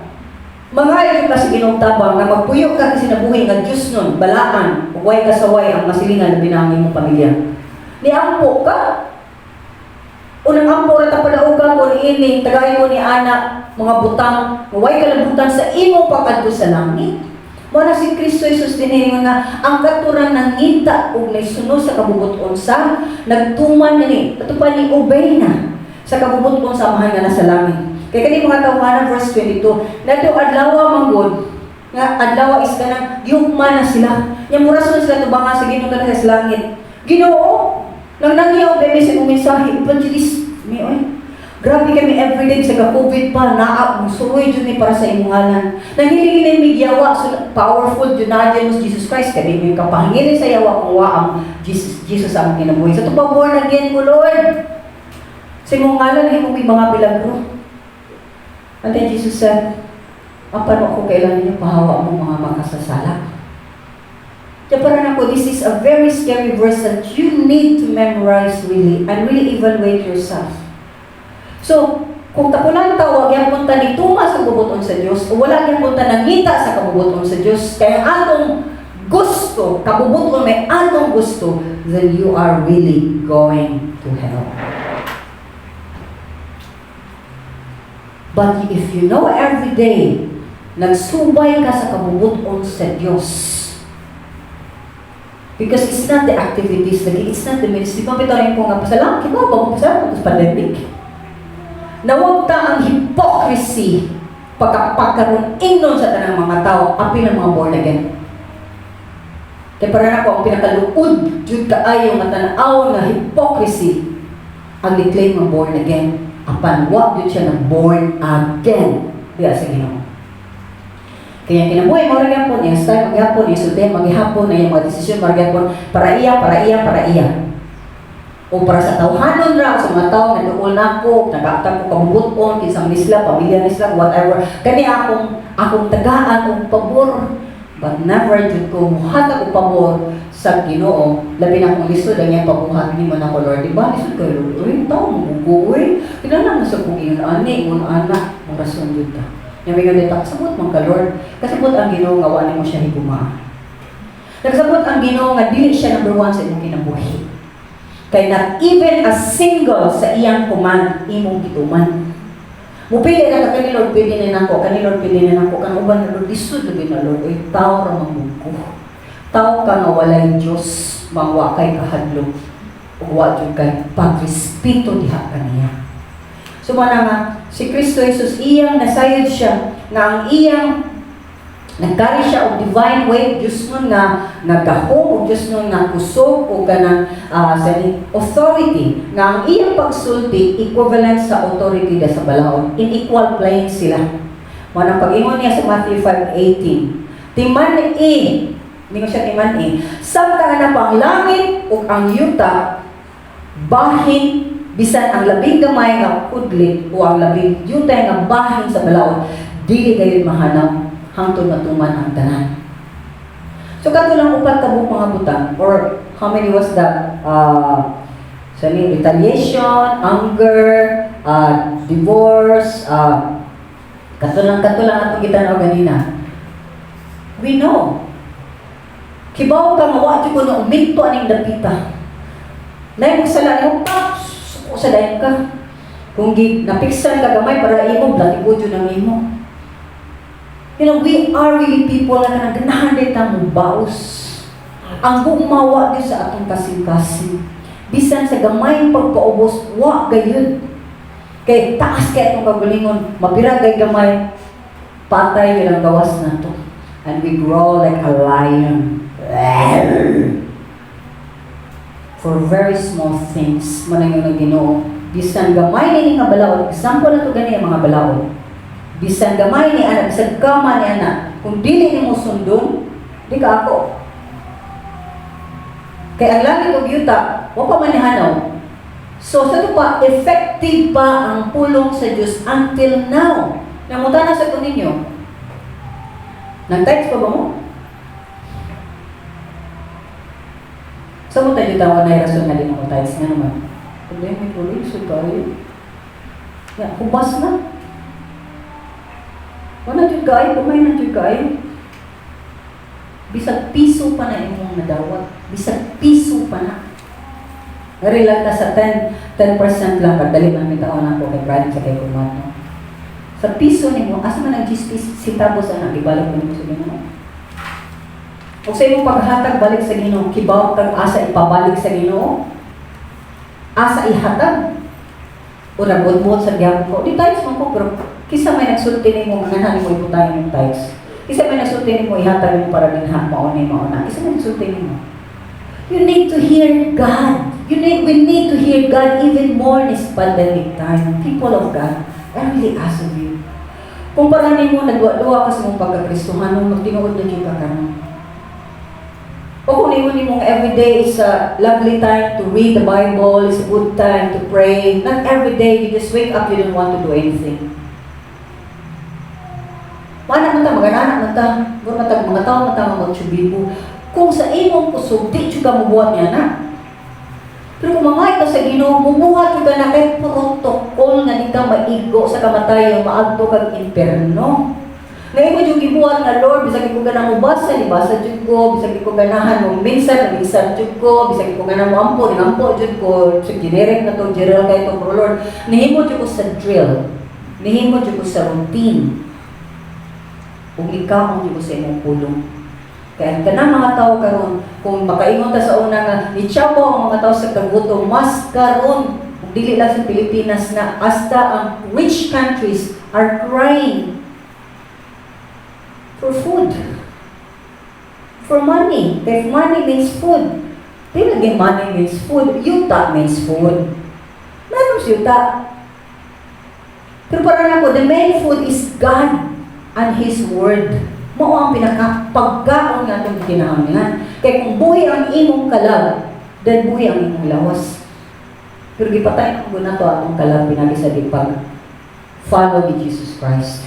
mangayo jud ka sa Ginoong tabang nga magpuyo ka kasi nabuhi nga Diyos nun, balaan, ug way kasaway ang masilingan labi na ang imong pamilya. Niampo ka. Unang ampo ra ta palauga ko ni ini, tagay ko ni ana. mga butang nga way kalabutan sa imo pagkadto sa langit. Mao na si Kristo Jesus dinhi nga ang katurang nangita og naisunod sa kabubuton sa nagtuman ni ato ni obey na sa kabubuton sa Amahan nga nasa langit. Kay kani mga tawhana, verse 22, nato adlaw manggod nga adlaw is kanang gihukman na sila. Nya murason sila tubangan sa Ginoo nga nasa langit. "Ginoo, nang nangyaw kami sa imong mensahe, evangelist mi oy. Grabe kami everyday sa ka-COVID pa, naa, musuroy jud ni para sa imong ngalan. Nanghiling mi yawa, so powerful jud na mo Jesus Christ, kay di mo kapahingilin sa yawa kung wa ang Jesus, Jesus ang kinabuhi. Sa pa born again ko, Lord. Sa imong ngalan, himo mi mga bilagro." And then Jesus said, "Apan ako kailangan ninyo, pahawa mo mga makasasala." Kaya para nako, this is a very scary verse that you need to memorize really and really evaluate yourself. So, kung tapulan ta, wa gyapon ta ni tuma sa kabubuton sa Dios, o wala gyapon ta nangita sa kabubuton sa Dios, kaya atong gusto, kabubuton may atong gusto, then you are really going to hell. But if you know every day, nagsubay ka sa kabubuton sa Dios, because it's not the activities, lagi, it's not the ministry. Pamitarin ko nga, pasalamat, kibaw ba mo pasalamat sa pandemic? Nawag ta ang hypocrisy pagkapagkaroon ingnon sa tanang mga tao, apil ang mga born again. Kaya para nako ang pinakaluod jud kaayo nga tan-aw nga hypocrisy ang ni-claim nga born again apan wa jud siya na born again diya sa Ginoo. Kaya kinabuhi mo ra gyapon, iyang style magyapon, iyang sultihan maghihapon, iyang mga desisyon magyapon para iya, para iya, para iya. O para sa tawhanon ra, sa mga tao nga duol nako, nagaatang ko kabubuton, kinsa man sila, pamilya ni sila, whatever. Kani akong akong tagaan og pabor. But never jud ko muhatag og pabor sa Ginoo, labi na kung lisod ang iyang pabuhat nimo nako, "Lord, di ba lisod kay Lord? Uy, tao mo ko, uy. Kinahanglan na sa kong ingon ani, ingon ana, mo rason jud ta." Nya mingon ta, "Kasabot man ka, Lord." Kasabot ang Ginoo nga wa nimo siya higumaa. Nagsabot ang Ginoo nga dili siya number one sa imong kinabuhi. Kay not even a single sa iyang command imong gituman. Mupili na ka, "Kani Lord, pili na nako, kani Lord, pili na nako, kan uban na Lord, lisod lagi na Lord." Oy, tao ra man ko. Tao ka nga walay Dios, mangwa kay kahadlok ug wa jud kay pagrespeto diha kaniya. So mana nga si Kristo Jesus, iyang nasayod siya nga ang iyang nagkari siya og divine weight, Diyos nun nga nagahom og Diyos nun nga kusog o kanang sa authority nga ang iyang pagsulti equivalent sa authority da sa balaod. In equal plane sila. Manang pag-ingon niya sa Matthew 5:18, timan-i hindi ko siya timan-i samtang na pa ang langit ug ang yuta, bahin bisan ang labing gamay nga kudlit o ang labing yutay nga bahin sa balaod, dili gayon mahanap hangtod matuman ang tanan. So kato lang upat ka buok mga butang, or how many was that? So ni retaliation, anger, divorce, kato lang atong gitan-aw ganina. We know. Kibaw ka nga wa jud ko na uminto aning dapita. Nay mo sala nimo, pap, suko sa dayon ka. Kung gi napiksan ka gamay para imo, blatigo jud ang imo. We are really people na kanang ganahan din ta mo baos. Ang gumawa din sa atong kasing-kasing. Bisan sa gamay pagpaubos, wa gayud. Kay taas kay atong kagalingon, mapira kay gamay, patay yun ang gawas nato. And we grow like a lion. For very small things, manang yung Ginoo. Bisan gamay ni nga balaod, example na to gani ang mga balaod. Bisan gamay ni ana, bisan kama ni ana, kung dili nimo sundon, di ka ako. Kay ang langit ug yuta, wa pa man nihanaw. So sa pa, effective pa ang pulong sa Dios until now. Nangutana sa ko ninyo. Nag-text pa ba mo? Sa mo tayo tawa na rason nga din mo text nga naman. Problema tuloy so kayo. Ya, hubas na. Wala jud kaayo, pumay na jud kaayo. Bisag piso pa na imong nadawat. Bisag piso pa na. Narilag ka sa 10, 10% lang, pagdali man may taon ako kay Brian sa kay Kuman, no? Sa piso nimo, asa man ang 10 centavos ana, gibalik mo sa Ginoo? O sa imong paghatag balik sa Ginoo, kibaw kag asa ipabalik sa Ginoo? Asa ihatag? O nagbuot sa gyapon ko. Di tithes man ko, pero kisa may nagsulti nimo nga nganahan nimo ibutang yung tithes. Kisa may nagsulti nimo ihatag nimo para dinha mao ni mao na. Kisa may nagsulti nimo. You need to hear God. You need we need to hear God even more in this pandemic time. People of God, I really ask of you. Kung para nimo nagduwa-duwa ka sa imong pagkakristohanon, magtinuod na jud ka karon. O kung nimo nimo every day is a lovely time to read the Bible, is a good time to pray. Not every day you just wake up, you don't want to do anything. Mana man ta, maganana man ta, mura man tag mga tao man ta nga magtsubibo. Kung sa imong kusog, di jud ka mubuhat niya na. Pero kung mga ka sa Ginoo, mubuhat jud ka na kay protocol nga di ka maigo sa kamatayon, maadto kag imperno. Nga imo jud gibuhat nga, "Lord, bisag di ko ganahan mo basa, ni basa jud ko, bisag di ko ganahan mo minsan, minsan jud ko, bisag di ko ganahan mo ampo, ni ampo jud ko, sa generic na to, general kay to, pero Lord, nihimo jud ko sa drill, nihimo jud ko sa routine, ug ikaw jud ko sa imong pulong." Kaya kanang mga tao karon, kung makaingon ta sa una nga nitsabaw ang mga tao sa kagutom, mas karon ug dili lang sa Pilipinas na, hasta ang rich countries are crying for food. For money. Kay money means food. Di lagi money means food. Yuta means food. Meron sa yuta. Pero para nako, the main food is God and His Word. Mao ang pinakapagkaon nga atong kinahanglan. Kay kung buhi ang imong kalag, then buhi ang imong lawas. Pero gipatay ko na to atong kalag pinagi sa di pag follow ni Jesus Christ.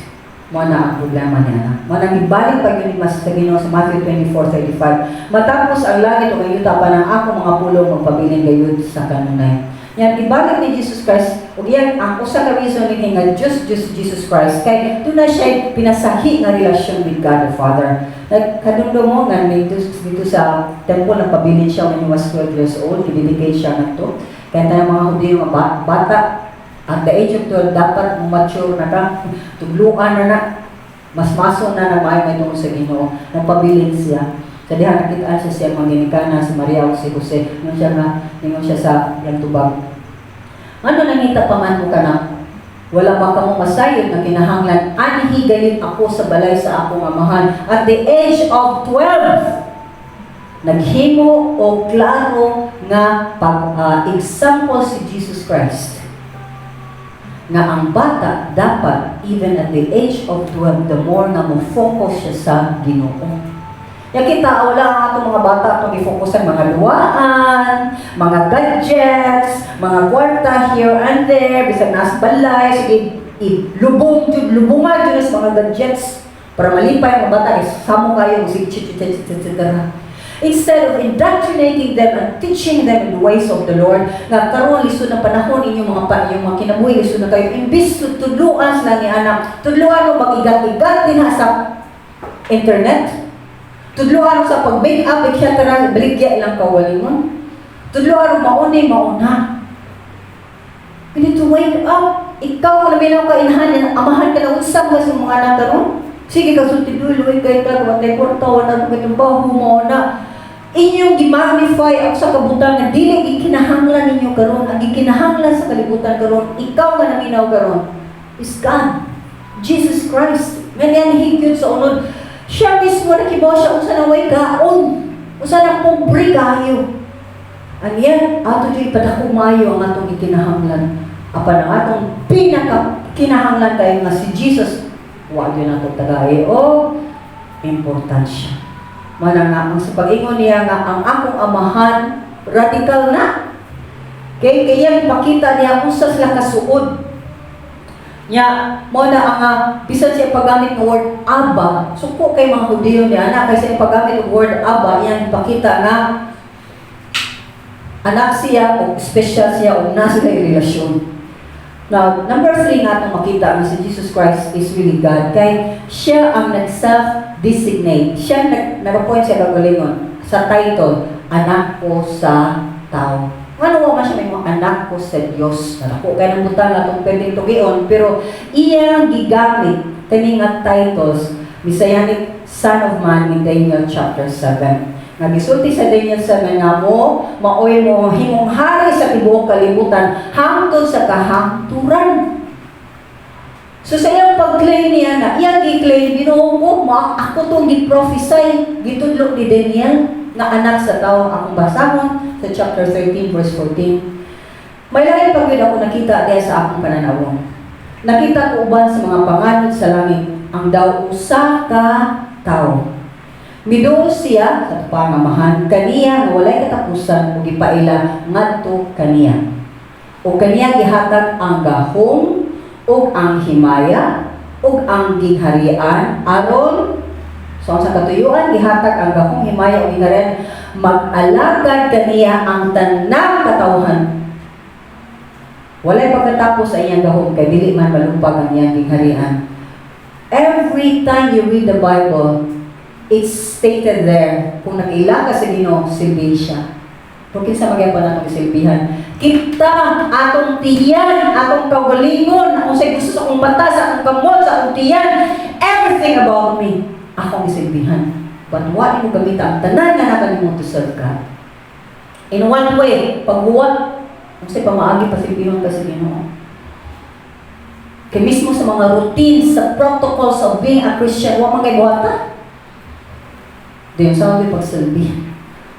Mao na ang problema niya na. Mao na gibalik pa yun mas sa Ginoo sa Matthew 24:35. "Matapos ang langit ug ang yuta pa ng ako mga pulong magpabilin gayud sa kanunay." Yan, ibalik ni Jesus Christ, ug yan ang usa ka reason ni nga Diyos, Diyos Jesus Christ, kay doon na siya pinasahi nga relasyon with God the Father. Nagkadundo mo nga dito sa temple nagpabilin siya when he was 12 years old, gidedicate siya ngadto. Kaya tayo mga Hudiyo nga bata, at the age of 12, dapat mature na ka, tugluan na na, mas maso na na maayo may tungod sa Ginoo, nagpabilin siya. Sa diha nakitaan siya siya mga ginikana, si Maria o si Jose, ningon siya nga, ningon siya sa iyang tubag, "Ano nangita pa man mo kana? Wala ba kamo masayod nga kinahanglan anhi gayud ako sa balay sa akong amahan?" At the age of 12, naghimo og klaro nga pag example si Jesus Christ nga ang bata dapat even at the age of 12, the more nga mo focus siya sa Ginoo. Ya kita wala ang atong mga bata atong gifokusan mga luwaan, mga gadgets, mga kwarta here and there, bisag nasa balay, sige lubong jud, lubungan jud sa mga gadgets para malipay ang mga bata is samo kayo sige chit chit chit chit chit. Instead of indoctrinating them and teaching them in the ways of the Lord, nga karon lisod ng panahon inyong mga pa, inyong mga kinabuhi, lisod na kayo, imbis tudluan sila ni anak, tudluan mo mag-igat-igat din ha sa internet, tudluan mo sa pag-make up, etc., baligya ilang kaugalingon. Tudluan mo mauni, mauna. We need to wake up. Ikaw, kung naminaw ka, inahan, amahan ka na, unsa mo sa mga anak karon? Sige ka, sulti dulo, kay ka, watay kwarta, wala ko itong baho, mauna. Inyong gimagnify ang sa kabutan nga dili gikinahanglan ninyo karon, ang gikinahanglan sa kalibutan karon, ikaw nga naminaw karon, is God. Jesus Christ. Ganyan higyod sa unod. Siya mismo nakibaw siya unsa na way kaon. Unsa na pobre kayo. Anya, ato jud ipadako maayo ang atong gikinahanglan. Apan ang atong pinaka kinahanglan kayo nga si Jesus, wa gyud nato tagay o importansya. Mana nga ang sa pag-ingon niya nga ang akong amahan, radical na. Kay kaya ipakita niya unsa sila kasuod. Nya mo na ang bisan siya paggamit ng word Abba, suko kay mga Hudiyo niya anak kay siya paggamit ng word Abba, iyang ipakita nga anak siya o special siya o nasa sila relasyon. Now, number three nga atong makita nga si Jesus Christ is really God. Kay siya ang nag-self-designate. Siya nag nag-appoint siya kagalingon sa title, "Anak ko sa tao." Ngano wa man siya may mga anak ko sa Dios? Nako kay nang butang atong pwedeng tugion, pero iyang gigamit kani nga titles, Messianic Son of Man, in Daniel chapter 7. Nga gisulti sa Daniel 7 nga mo maoy mo himong hari sa tibuok kalibutan hangtod sa kahangturan. So sa iyang pag-claim niya na, iyang gi-claim, "Ginoo ko, ako tong gi-prophesy, gitudlo ni Daniel nga anak sa tao," akong basahon sa chapter 13 verse 14. May lain pa gyud ako nakita diya sa akong pananawon. Nakita ko uban sa mga panganod sa langit ang daw usa ka tawo. Miduol siya sa atubangan Amahan kaniya nga walay katapusan ug gipaila ngadto kaniya. Ug kaniya gihatag ang gahom ug ang himaya ug ang gingharian aron. So ang sa katuyuan, gihatag ang gahom, himaya ug gingharian, mag-alagad kaniya ang tanang katawhan. Walay pagkatapos sa iyang gahom kay dili man malumpag ang iyang gingharian. Every time you read the Bible, it's stated there, kung nag-ila ka sa Ginoo, silbihin siya. Kung kinsa magyapon atong isilbihan. Kita, atong tiyan, atong kaugalingon, kung sa'y gusto sa akong mata, sa akong kamot, sa akong tiyan, everything about me, akong isilbihan. But wa mo gamita ang tanan nga naa kanimo to serve God. In one way, paghuwat, kung sa'y pamaagi pasilbihon ka sa Ginoo. Kay mismo sa mga routines, sa protocols of being a Christian, wa man kay buhata. Diyon sa mga pagsilbi.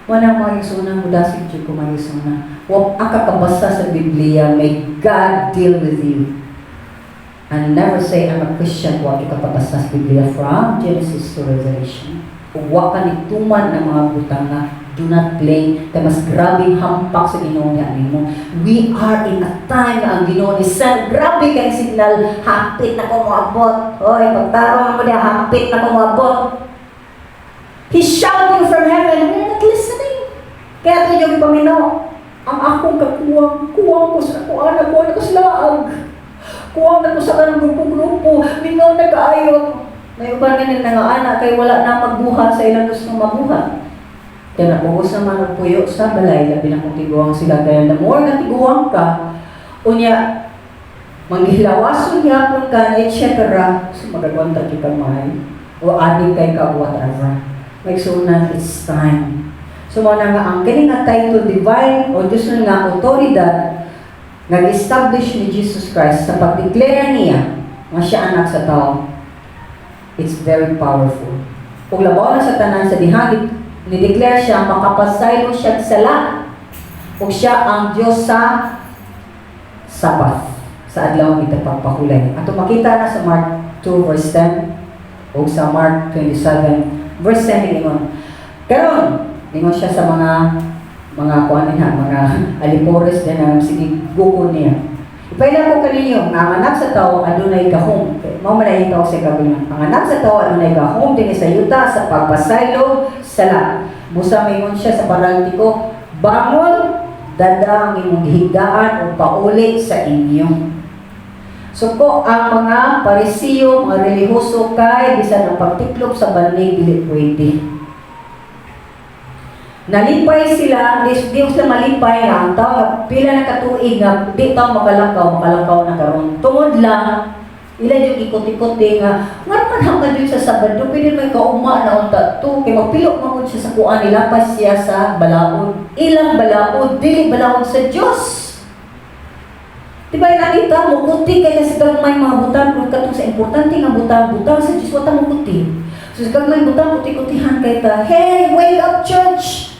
Wala mga isuna, mudasig jud ko mga isuna. Wa ka kabasa sa Biblia, may God deal with you. And never say, "I'm a Christian," wa ka kabasa sa Biblia from Genesis to Revelation. Ug wa ka nituman ng mga butang nga do not play kay mas grabing hampak sa Ginoo niya nimo. We are in a time nga ang Ginoo ni send grabe kay signal, "Hapit na ko moabot. Hoy, pagtarong mo diha, hapit na ko moabot." He's shouting from heaven, we're not listening. Kaya ito yung paminaw. Ang akong kakuwang, kuwang ko sa ako, anak ko, anak ko sa laag. Kuwang na ko sa kanang grupo-grupo, mingaw na kaayo. May uban nga nila nga anak, kay wala na magbuhat sa ilang gusto mabuhat. Kaya naubos naman ang puyo sa balay, labi na kung tiguang sila. Kaya the more nga tiguang ka, unya, manghilawason yapon ka, etc. So magagwanta jud ka may, o adik kay ka, whatever. Maigsuonan, it's time. So mao na nga ang kini nga title divine o Diyos nga otoridad nag-establish ni Jesus Christ sa pag-declare niya nga siya anak sa tao. It's very powerful. Ug labaw na sa tanan sa dihang ni-declare siya makapasaylo siya sa sala ug siya ang Dios sa Sabbath, sa adlaw nga pagpahulay. Ato makita na sa Mark 2 verse 10 ug sa Mark 27 verse 10. Ingon karon, ingon siya sa mga kuan ha, mga alipores din ang sige gukon niya, "Ipaila ko kaninyo nga ang anak sa tao adunay gahom." Mao man ay ikaw sa kagalingon. "Ang anak sa tao adunay gahom dinhi sa yuta sa pagpasaylo sala." Busa mingon siya sa paralitiko, "Bangon, dada ang imong gihigdaan ug pauli sa inyo." Suko ang mga Parisiyo, mga relihiyoso kay bisan ang pagtiklop sa banig dili pwede. Nalipay sila, di sila malipay nga ang tao nga pila na katuig nga di tao makalakaw, makalakaw na karon. Tungod lang ila yung ikot-ikot nga nga man hanggang dyan sa Sabado, pwede may kauma na unta to kay magpilok man gud siya sa kuan, nilapas siya sa balaod, ilang balaod, dili balaod sa Dios. Di ba nakita mo kuti kay sa gagmay mga butang, kung katong sa importante nga butang, butang sa Dios, wa ta mo kuti. So sa gagmay butang, kuti-kutihan kay ta. Hey, wake up, church!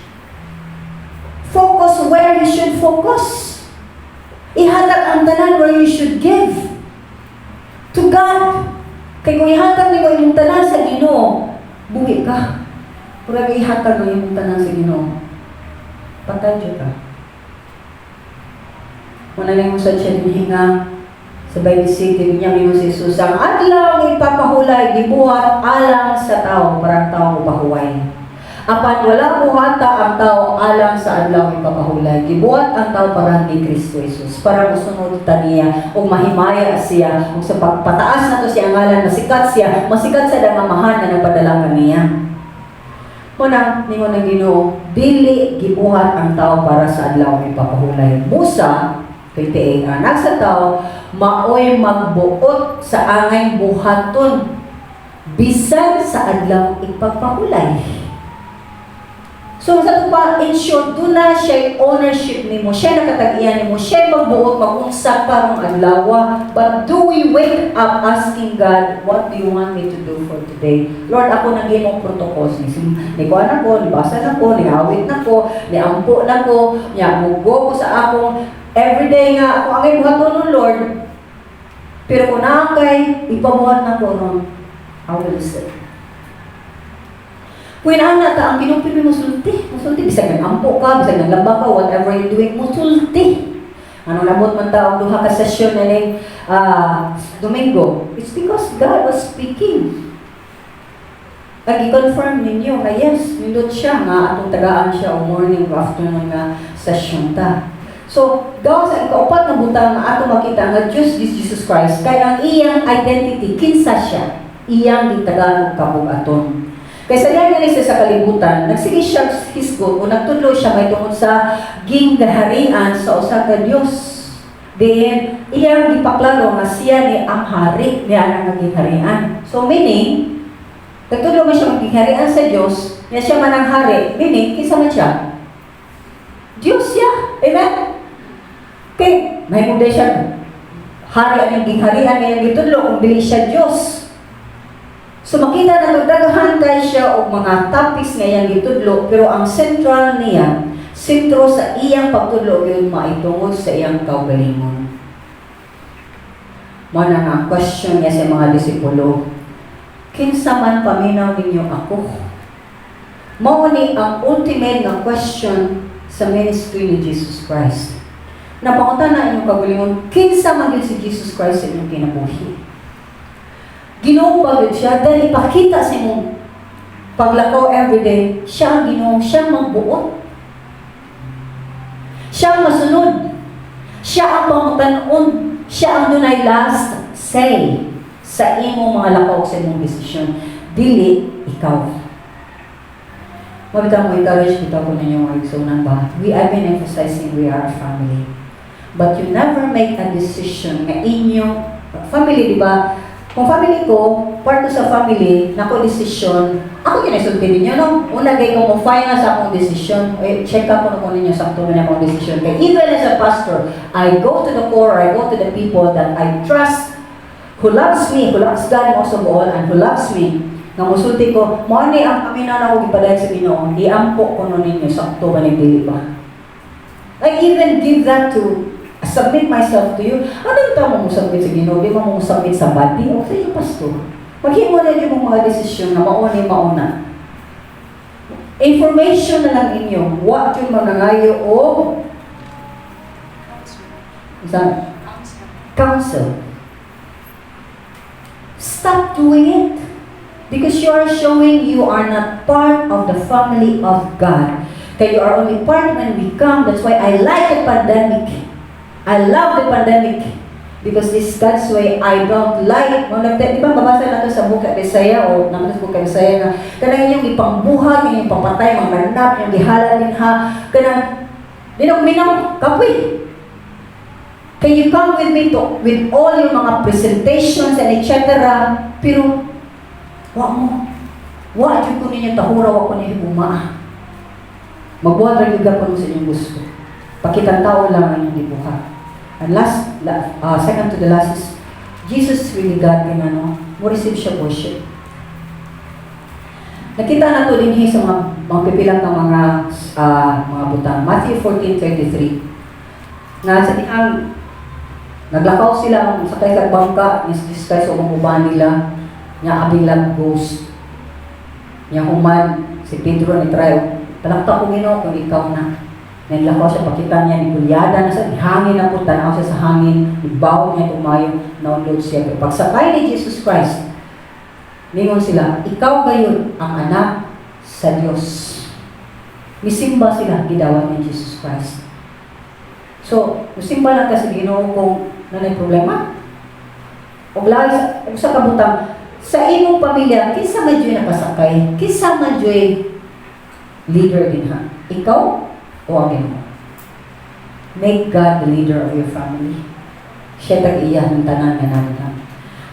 Focus where you should focus. Ihatag ang tanan where you should give. To God. Kay kung ihatag nimo imong tanan sa Ginoo, buhi ka. Pero kung ihatag mo imong tanan sa Ginoo, patay jud ka. Muna lang yung sa siya hinga sa Bible City niya mingon si Jesus, ang adlaw nga ipapahulay gibuhat alang sa tao para ang tao mopahuway. Apan wala buhata ang tao alang sa adlaw nga ipapahulay. Gibuhat ang tao para ni Kristo Jesus, para mosunod ta niya ug mahimaya siya ug sa pagpataas nato siya ngalan, masikat siya, masikat sa Amahan nga nagpadala kaniya. Muna, ningon ng Ginoo, dili gibuhat ang tao para sa adlaw may papahulay. Busa, 28, anak sa tao, maoy magbuot sa angay buhaton bisan sa adlaw ipagpahulay. So sa pa, in short, duna siya ownership nimo, siya nakatag-iya nimo, siya magbuot mag-unsa pa rong adlaw. But do we wake up asking God, "What do you want me to do for today? Lord, ako nang imong protocols ni ni kuan ako, ni basa na ko, ni awit na ko, ni ampo na ko, nya mugo ko sa akong everyday nga ako angay buhaton nun, Lord. Pero kung naa kay ipabuhat na ko ron, I will listen." Kung inaana ta, ang Ginoo pirmi musulti. Musulti, bisag nag-ampo ka, bisag naglaba ka, whatever you're doing, musulti. Ano nabot man ta og duha ka session na ning Domingo? It's because God was speaking. Nag-confirm ninyo nga yes, nindot siya nga atong tagaan siya o morning o afternoon nga session ta. So, gawa sa ikaupat nga butang nga ato makita nga Diyos is Jesus Christ, kay ang iyang identity, kinsa siya, iyang gitagaan og kabug-aton. Kay sa diha nga siya sa kalibutan, nagsige siya hisgot o nagtudlo siya may tungod sa gingharian sa usa ka Dios. Diin iyang gipaklaro nga siya ni ang hari niya nga gingharian. So meaning, nagtudlo man siya gingharian sa Dios, niya siya man ang hari, meaning kinsa man siya? Dios siya. Amen? Kay mahimong siya hari ang gingharian nga iyang gitudlo kung dili siya Dios. So makita na daghan kay siya og mga topics nga iyang gitudlo, pero ang central niya, sentro sa iyang pagtudlo gyud maitungod sa iyang kaugalingon. Mao na nga ang question niya sa mga disipulo, "Kinsa man paminaw ninyo ako?" Mao ni ang ultimate nga question sa ministry ni Jesus Christ. Napangutana inyong kaugalingon, kinsa man gyud si Jesus Christ sa inyong kinabuhi? Ginoo ba gyud siya? Dahil ipakita sa imong paglakaw everyday, siya ang Ginoo, siya ang magbuot. Siya ang masunod. Siya ang pangutan-on. Siya ang dunay last say sa imong mga lakaw, sa imong desisyon. Dili ikaw. Mabitaw mo encourage bitaw ko ninyo mga igsuonan ba? I've been emphasizing we are a family. But you never make a decision nga inyong family, di ba? Kung family ko, part ko sa family, nako decision, ako yun ay sulti ninyo, no? Una kay ko mo final sa akong decision, eh, check up ko na ko ninyo sakto na akong decision. Kay even as a pastor, I go to the core, I go to the people that I trust, who loves me, who loves God most of all, and who loves me, nga musulti ko, mo ni ang paminaw na ako gipadayon sa Ginoo, iampo ko no ninyo, sakto ba ni dili ba? I even give that to submit myself to you. Ano yung tao mo submit sa Ginoo? Di mo mo submit sa body o sa iyong pastor. Maghimo na yung mga desisyon na mauna mauna. Information na lang inyo. Wa yung mga ngayo o sa counsel. Stop doing it. Because you are showing you are not part of the family of God. Kaya you are only part when we come. That's why I like the pandemic. I love the pandemic. Because this God's way, I don't like. Mga di ba mabasa na to sa book of Isaiah o naman sa book of Isaiah na kanang inyong ipangbuhat, inyong ipapatay, mga manap, inyong gihala din ha, kanang di na minaw, kapoy. Can you come with me to, with all your mga presentations and etc. Pero, wa mo. Wa jud ko ninyo tahura, wa ko ninyo higugmaa. Magbuhat ra gyud ko sa inyong gusto. Pakitang tao lang ang inyong gibuhat. And last, second to the last is, Jesus really God kinano, mo receive siya worship. Nakita na to din sa mga pipilang nga mga butang. Matthew 14:33. Nga sa dihang naglakaw sila sakay sa bangka ni Jesus Christ ug ang uban nila nya abing lang ghost. Nya human si Pedro ni try, "Palakta ko, Ginoo, kung ikaw na." Naglakaw siya, pakita niya ni Kulyada na sa hangin na po, tanaw siya sa hangin, ibaw niya tumayo, naunlod siya. Pero pagsakay ni Jesus Christ, ningon sila, "Ikaw gayon ang anak sa Diyos." Misimba sila, gidawat ni Jesus Christ. So, musimba lang ka sa Ginoo kung nanay problema. Og lahi sa, og sa kabutang, sa imong pamilya, kinsa man juy nakasakay, kinsa man juy leader dinha? Ikaw o ang Ginoo? Make God the leader of your family. Siya tag-iya ng tanan nga natin ha.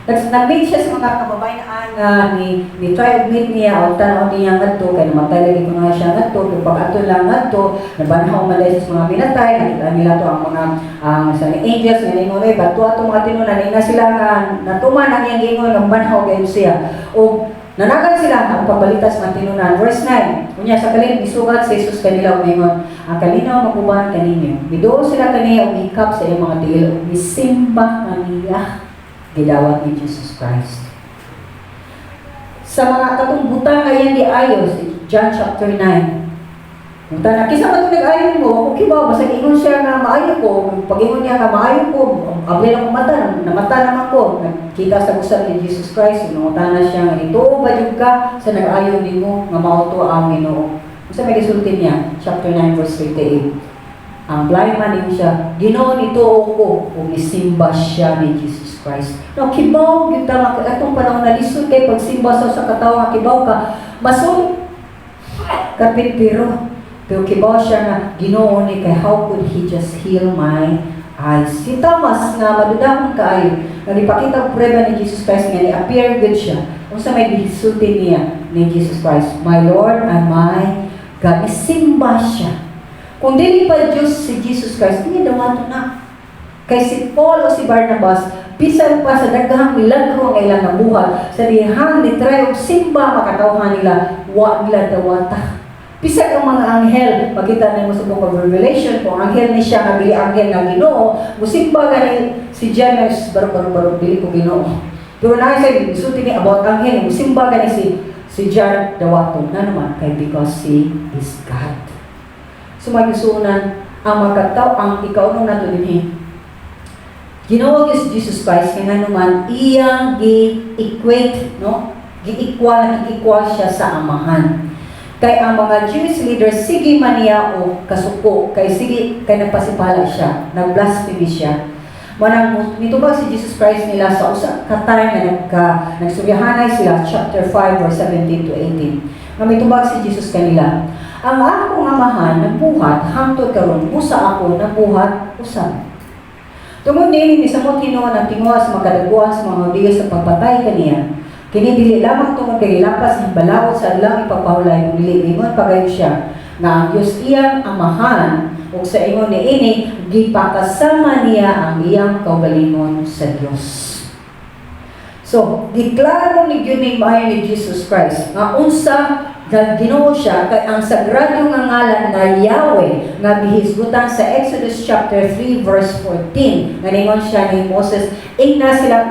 Nag-meet siya sa mga kababayan nga ni try og meet niya o tan-aw niya ngadto kay namatay lagi ko nga siya ngadto, kay pag ato lang ngadto nabanhaw man dahil sa mga minatay. Nakita nila to ang mga ang sa ni angels nga ningon, "Oy, bato ato mga tinunan." Ningna sila nga natuman ang iyang gingon nga banhaw gayon siya o nanagan sila ang pagbalita sa mga tinunan. Verse 9, unya sa kalit misugat si Jesus kanila ug ningon, "Ang kalinaw maguban kaninyo." Miduol sila kaniya ug hikap sa iyang mga tiil ug misimba kaniya. Gidawat ni Jesus Christ. Sa mga katong butang nga iyang giayo, si John chapter 9. Buta na, "Kinsa man itong nag-ayo mo? Ako kibaw, basta ingon siya nga maayo ko." Pag ingon niya nga maayo ko, abli na ko mata, namata naman ko. Nagkita sa usab ni Jesus Christ, nangutana siya nga, "Nituo ba jud ka sa nag-ayo nimo nga mao to ang Ginoo?" Unsa may gisulti niya? Chapter 9 verse 38. Ang blind man ningon siya, "Ginoo, nituo ko," ug misimba siya ni Jesus Christ. Now, kibaw gyud ta nga atong panahon na lisod kay pagsimba sa katawo nga kibaw ka masul karpintero. Pero kibaw siya nga Ginoo ni, kay how could He just heal my eyes? Si Thomas nga madudahon kaayo, nga gipakita og prueba ni Jesus Christ nga ni-appear gud siya. Unsa may gisulti niya ni Jesus Christ? "My Lord and my God." Isimba siya. Kung dili pa Diyos si Jesus Christ, hindi dawato na. Kay si Paul o si Barnabas, bisan pa sa daghang milagro ang ilang nabuhat, sa dihang ni try og simba makatawhan nila, wa nila dawata. Bisag ang mga anghel, makita nimo sa Book of Revelation, kung anghel ni siya nga dili anghel nga Ginoo, musimba gani si James, "Barog barog barog, dili ko Ginoo." Pero naa sa gisulti ni about anghel, musimba gani si John, dawaton na naman kay because he is God. So magisuunan ang makataw ang ikaunong nato dinhi. Ginoo si Jesus Christ kay naman iyang gi-equate, no? Gi-equal, gi-equal siya sa Amahan. Kay ang mga Jewish leaders sige man niya o kasuko kay sige kay nagpasipala siya, nag-blasphemy siya. Manang nitubag si Jesus Christ nila sa usa ka time nga nagsuryahanay sila, chapter 5 verse 17 to 18. Nga mitubag si Jesus kanila, "Ang akong Amahan nagbuhat hangtod karon, busa ako nagbuhat usab." Tungod niini misamot hinuon ang tinguha sa makadaguan sa mga Hudiyo sa pagpatay kaniya. Kini dili lamang tungod kay gilampas ang balaod sa adlaw ipagpahulay, kun dili ingon pagayon siya nga ang Dios iyang Amahan ug sa ingon niini gipakasama niya ang iyang kaugalingon sa Dios. So, giklaro ni gyud ni maayo ni Jesus Christ nga unsa nga Ginoo siya, kay ang sagrado nga ngalan nga Yahweh nga gihisgutan sa Exodus chapter 3 verse 14 nga ningon siya ni Moses, ingna sila,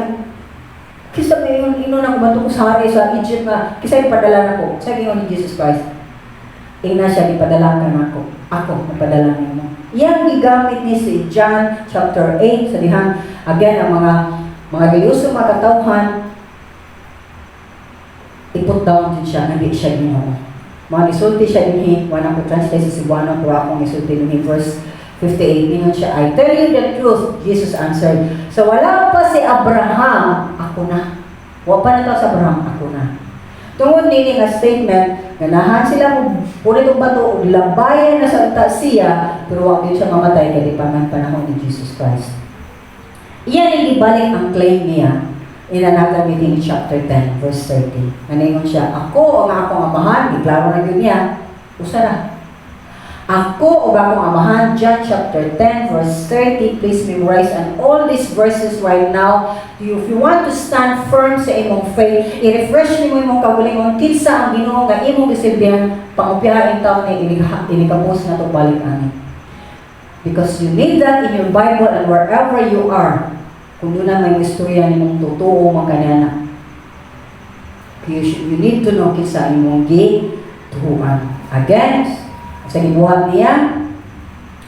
"Kinsa may ingon ingon ako bato ko sa hari sa Egypt nga kinsa ipadala nako?" Sa ingon ni Jesus Christ, ingna siya, "Gipadala ka nako, ako napadala nimo." Iyang gigamit ni si John chapter 8 sa dihang again ang mga religyoso mga katawhan i-put down din siya nga di siya Ginoo. Mga nisulti siya dinhi, wala ko translate sa Cebuano pero akong nisulti dinhi, verse 58, ningon siya, "I tell you the truth," Jesus answered, "So wala pa si Abraham, ako na." Wa pa na to sa Abraham, ako na. Tungod nini nga statement, ganahan sila mo punit og bato ug labayan na sa unta siya, pero wa gyud siya mamatay kay di pa man panahon ni Jesus Christ. Iyan ang gibalik ang claim niya in another meeting in chapter 10, verse 30. Naningon siya, "Ako ang akong Amahan," giklaro na yun niya, usa ra. "Ako ug akong Amahan," John chapter 10, verse 30. Please memorize and all these verses right now. If you want to stand firm sa imong faith, i-refresh nimo imong kaugalingon, kinsa ang Ginoo nga imong gisilbihan, pangopyaha taon ni inikapos na to balik ani. Because you need that in your Bible and wherever you are. Kung doon na may istorya nimong totoo man kaniya. You need to know kinsa imong gituohan. Again, sa gibuhat niya,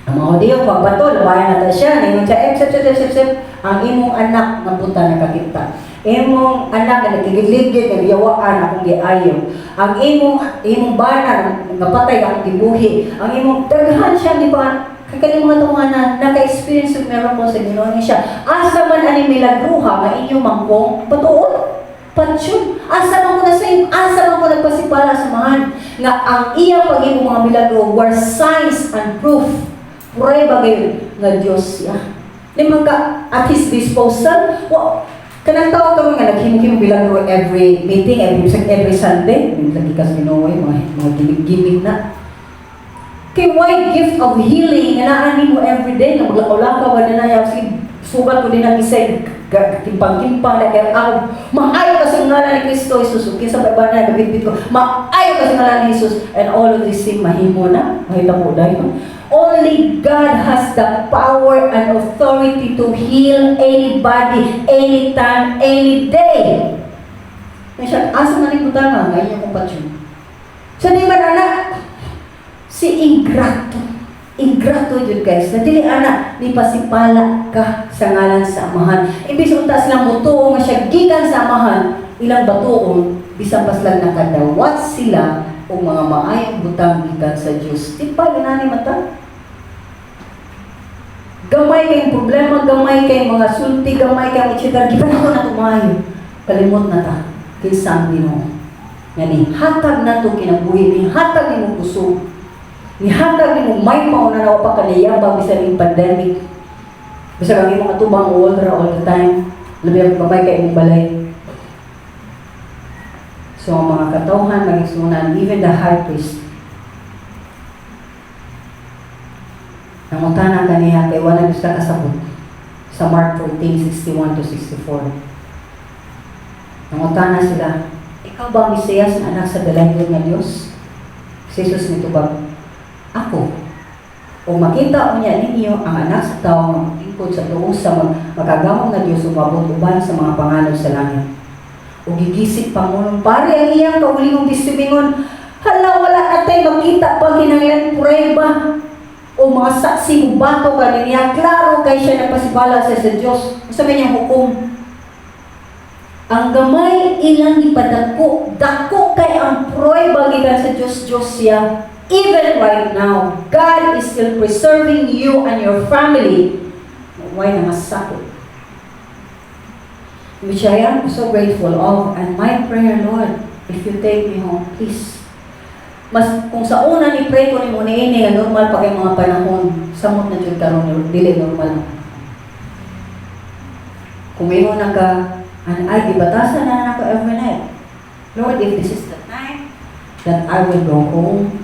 ang mga Hudiyo, pagbato, labayan na siya, ningon siya, "Sep, sep, sep, sep, sep, ang imong anak nga buta nakakita. Imong anak nga nagkigiligid, nagyawaan akong giayo. Ang imong bana nga patay akong gibuhi. Ang imong daghan siya," di ba? Kay kani mga tawhana naka-experience og miracle sa Ginoo ni siya. "Asa man ani milagruha nga inyong mangkong patuon? Patsyon. Asa man ko na sa asa man ko nagpasipala sa mahan?" Nga ang iyang paghimo mga milagro were signs and proof. Prueba gayud nga Dios siya. Di man ka at His disposal. Wa, kanang tao kami nga naghimo-himo milagro every meeting, every Sunday. Lagi ka sa Ginoo, eh, mga gimmick-gimmick na. Kay why gift of healing nga naa nimo every day nga maglakaw-lakaw ka na na si sugat ko din ang isay timpang-timpang na kay ako maayo ka sa ngalan ni Kristo Jesus, ug kinsa pa ba na gabitbit ko, maayo ka sa ngalan ni Jesus, and all of these things mahimo na mahitabo dayon. Only God has the power and authority to heal anybody, anytime, any day. Kaya siya, asa man ni butanga nga inyong compassion? So di man anak, si ingrato. Ingrato yun, guys. Na dili ana, ni pasipala ka sa ngalan sa Amahan. Imbis unta sila mutuo nga siya gikan sa Amahan, ilang batuon, bisan pa sila nakadawat sila og mga maayong butang gikan sa Dios. Di pa ginani mata? Gamay kay problema, gamay kay mga sulti, gamay kay etc. Gikan ako na tumayo. Kalimot na ta. Kinsa ang Ginoo nga ni hatag nato kinabuhi, ni hatag nimo kusog. Nihatag nimo may mauna na pa kaniyabag bisan ning pandemic. Bisag ang imong atubang wall ra all the time. Labi ang gamay kay imong balay. So ang mga katawhan magigsunan, even the high priest, nangutana kaniya kay wala gusto kasabot sa Mark 14:61 to 64. Nangutana sila, "Ikaw ba ang Mesiyas nga anak sa dalaygon nga Dios?" Si Jesus nitubag, "Ako. O makita unya ninyo ang Anak sa Tao nga maglingkod sa tuo sa makagagahom nga Dios ug moabot uban sa mga panganod sa langit." O gigisik pangulong pari ang iyang kaugalingong testimingon, "Hala, wala natay makita pa kinahanglan prueba o mga saksi mo bato ka niya. Klaro kay siya nagpasibala sa Dios." Sa niyang hukom. Ang gamay ilang ipadako, dako kay ang prueba gikan sa Dios, Dios siya. Even right now, God is still preserving you and your family. Why na masakit? Which I am so grateful of. And my prayer, Lord, if you take me home, please. Mas kung sa una ni pray ko nimo niini nga normal pa kay mga panahon, samot na jud karon dili normal. Kung mayroon na ka, and I gibatasan na nako every night. Lord, if this is the time that I will go home,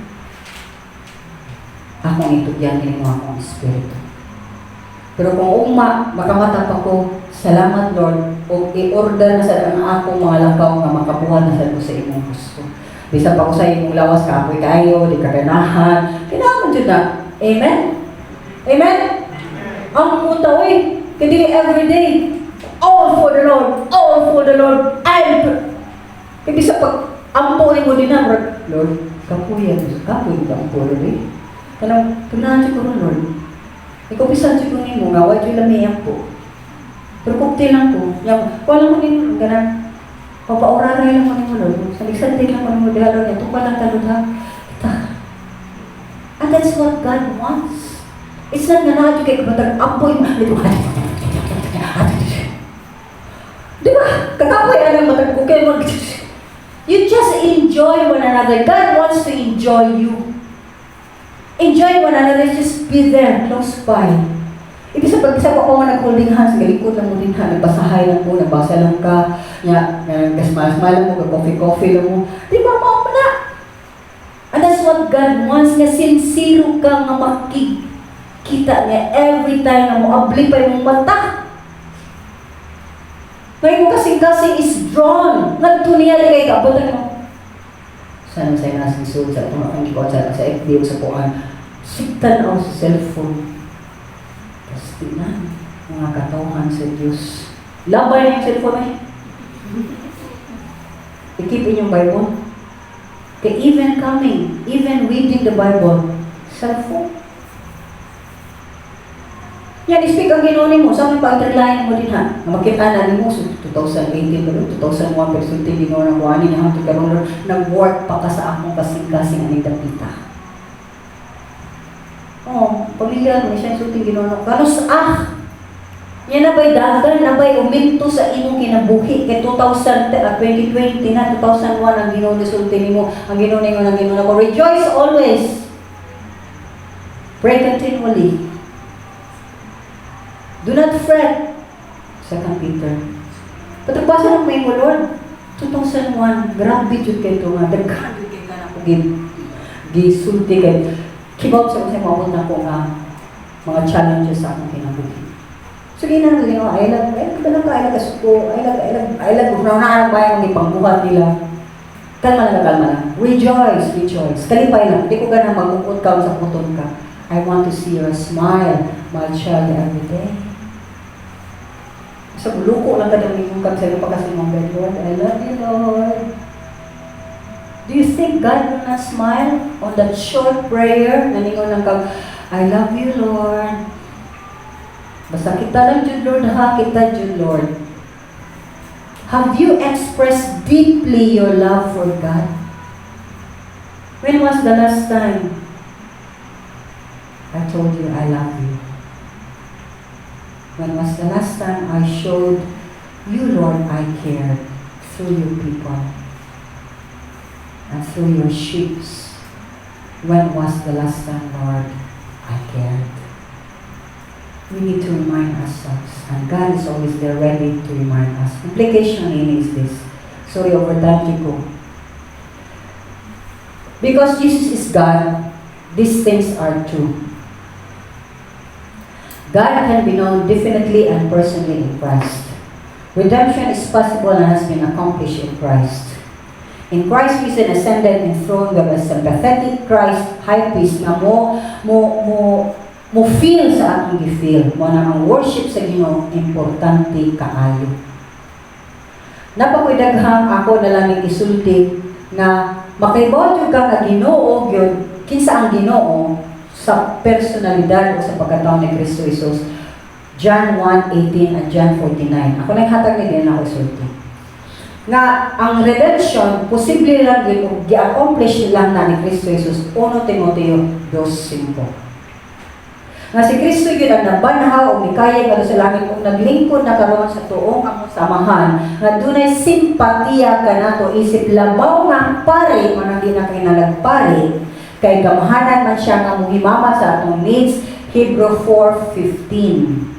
akong itugyan nimo akong espiritu. Pero kung ugma, makamata pa ko, salamat, Lord, o i-order na sa ang akong mga lakaw nga makabuhat na sa ko sa imong gusto. Bisan pa ko sa imong lawas kapoy kayo, di ka ganahan, kailangan jud na. Amen? Amen? Ang puta, oy, kay dili every day. All for the Lord, all for the Lord. I'm Kay bisa pag ampo nimo din na, murag, "Lord, kapuya, kapuy ka ampo, Lord, eh. Kanang, tunahan ko ron, Lord. Ikaw bisan ko nimo nga wa jud lami ampo. Pero cocktail lang ko. Yang wala ko nimo ganan. Papauraray lang ko nimo, Lord. Salig-santig lang ko nimo diha, Lord. Ito pa lang talod ha. Kita. And that's what God wants. It's not nga naa kay kabatag ampoy mo. Di ba? Kakapoy anang matag kukay mo. You just enjoy one another. God wants to enjoy you. Enjoy one another. Just be there, close by. Ibig sa pag isa ko ako nga nag-holding hands, galikod lang mo din ha, nagbasahay lang mo, nagbasa lang ka, nya, nag-smile-smile lang mo, coffee-coffee lang mo. Di ba, mao pa na? And that's what God wants, nga sincere ka nga makikita niya every time nga mo abli pa imong mata. Ngayon mo kasing-kasing is drawn. Ngadto niya di kay kaabutan mo. Sana sa nasa isuod sa itong akong gikuan sa FB o sa kuan. Sigtan ako sa cellphone. Tapos tinan, mga katawhan sa Diyos. Labay na yung cellphone eh. I-keep in yung Bible. Kaya even coming, even reading the Bible, cellphone. Yan, speak ang Ginoo nimo sa aming pag-line mo din ha. Nga makita na nimo so 2018 ba, 2001 pero sulti Ginoo na kuani niya hangtod karon, Lord, nag-work pa ka sa akong kasing-kasing aning dapita. Oh, pamilya mo siya sulti Ginoo na kanos ah. Nya na ba'y dagan, na ba'y uminto sa imong kinabuhi? Kay 2000, 2020 na, 2001 ang Ginoo nisulti nimo, ang Ginoo ningon, ang Ginoo nako. Rejoice always. Pray continually. Do not fret. Second Peter. Patubasa lang may mo, Lord. 2001, grabe jud kay to nga. Daghan jud kay ka na ko gisulti kay kibaw sa unsay moabot na ko nga mga challenges sa akong kinabuhi. So gina na Ginoo, ay lang, ay lang ka, ay lang kasuko, ay lang, ay lang, ay lang, na ba yung ipangbuhat nila. Kalma lang, kalma lang. Rejoice, rejoice. Kalipay lang. Hindi ko ganang mag-ukot ka sa puton ka. I want to see your smile, my child, every day. Sa buluko lang ka ng mingong kag sa pagkasimong God, "Lord, I love you, Lord." Do you think God will not smile on that short prayer? Naningon lang kag, "I love you, Lord. Basta kita lang jud, Lord, ha, kita jud, Lord." Have you expressed deeply your love for God? When was the last time I told you I love you? When was the last time I showed you, Lord, I care through your people and through your sheep? When was the last time, Lord, I cared? We need to remind ourselves, and God is always there, ready to remind us. Implication in is this. Sorry, overtime ko. Because Jesus is God, these things are true. God can be known definitely and personally in Christ. Redemption is possible and has been accomplished in Christ. In Christ risen, ascended, enthroned, we have a sympathetic Christ high priest nga mo feel sa atong gi-feel. Mo na ang worship sa Ginoo importante kaayo. Napakoy daghang ako na lang ning isulti nga makaibaw jud ka nga Ginoo gyud, kinsa ang Ginoo sa personalidad o sa pagkatao ni Kristo Jesus. John 1:18 and John 49. Ako nang hatag ni din ako isulti. Nga ang redemption posible lang gyud og gi-accomplish lang na ni Kristo Jesus, 1 Timoteo 2:5. Nga si Kristo gyud ang nabanhaw ug mikayag ngadto sa langit ug naglingkod na karon sa tuong among samahan nga dunay simpatiya kanato isip labaw nga pari man ang di na kay nagpari kay gamhanan man siya nga muhimama sa atong needs, Hebrew 4:15.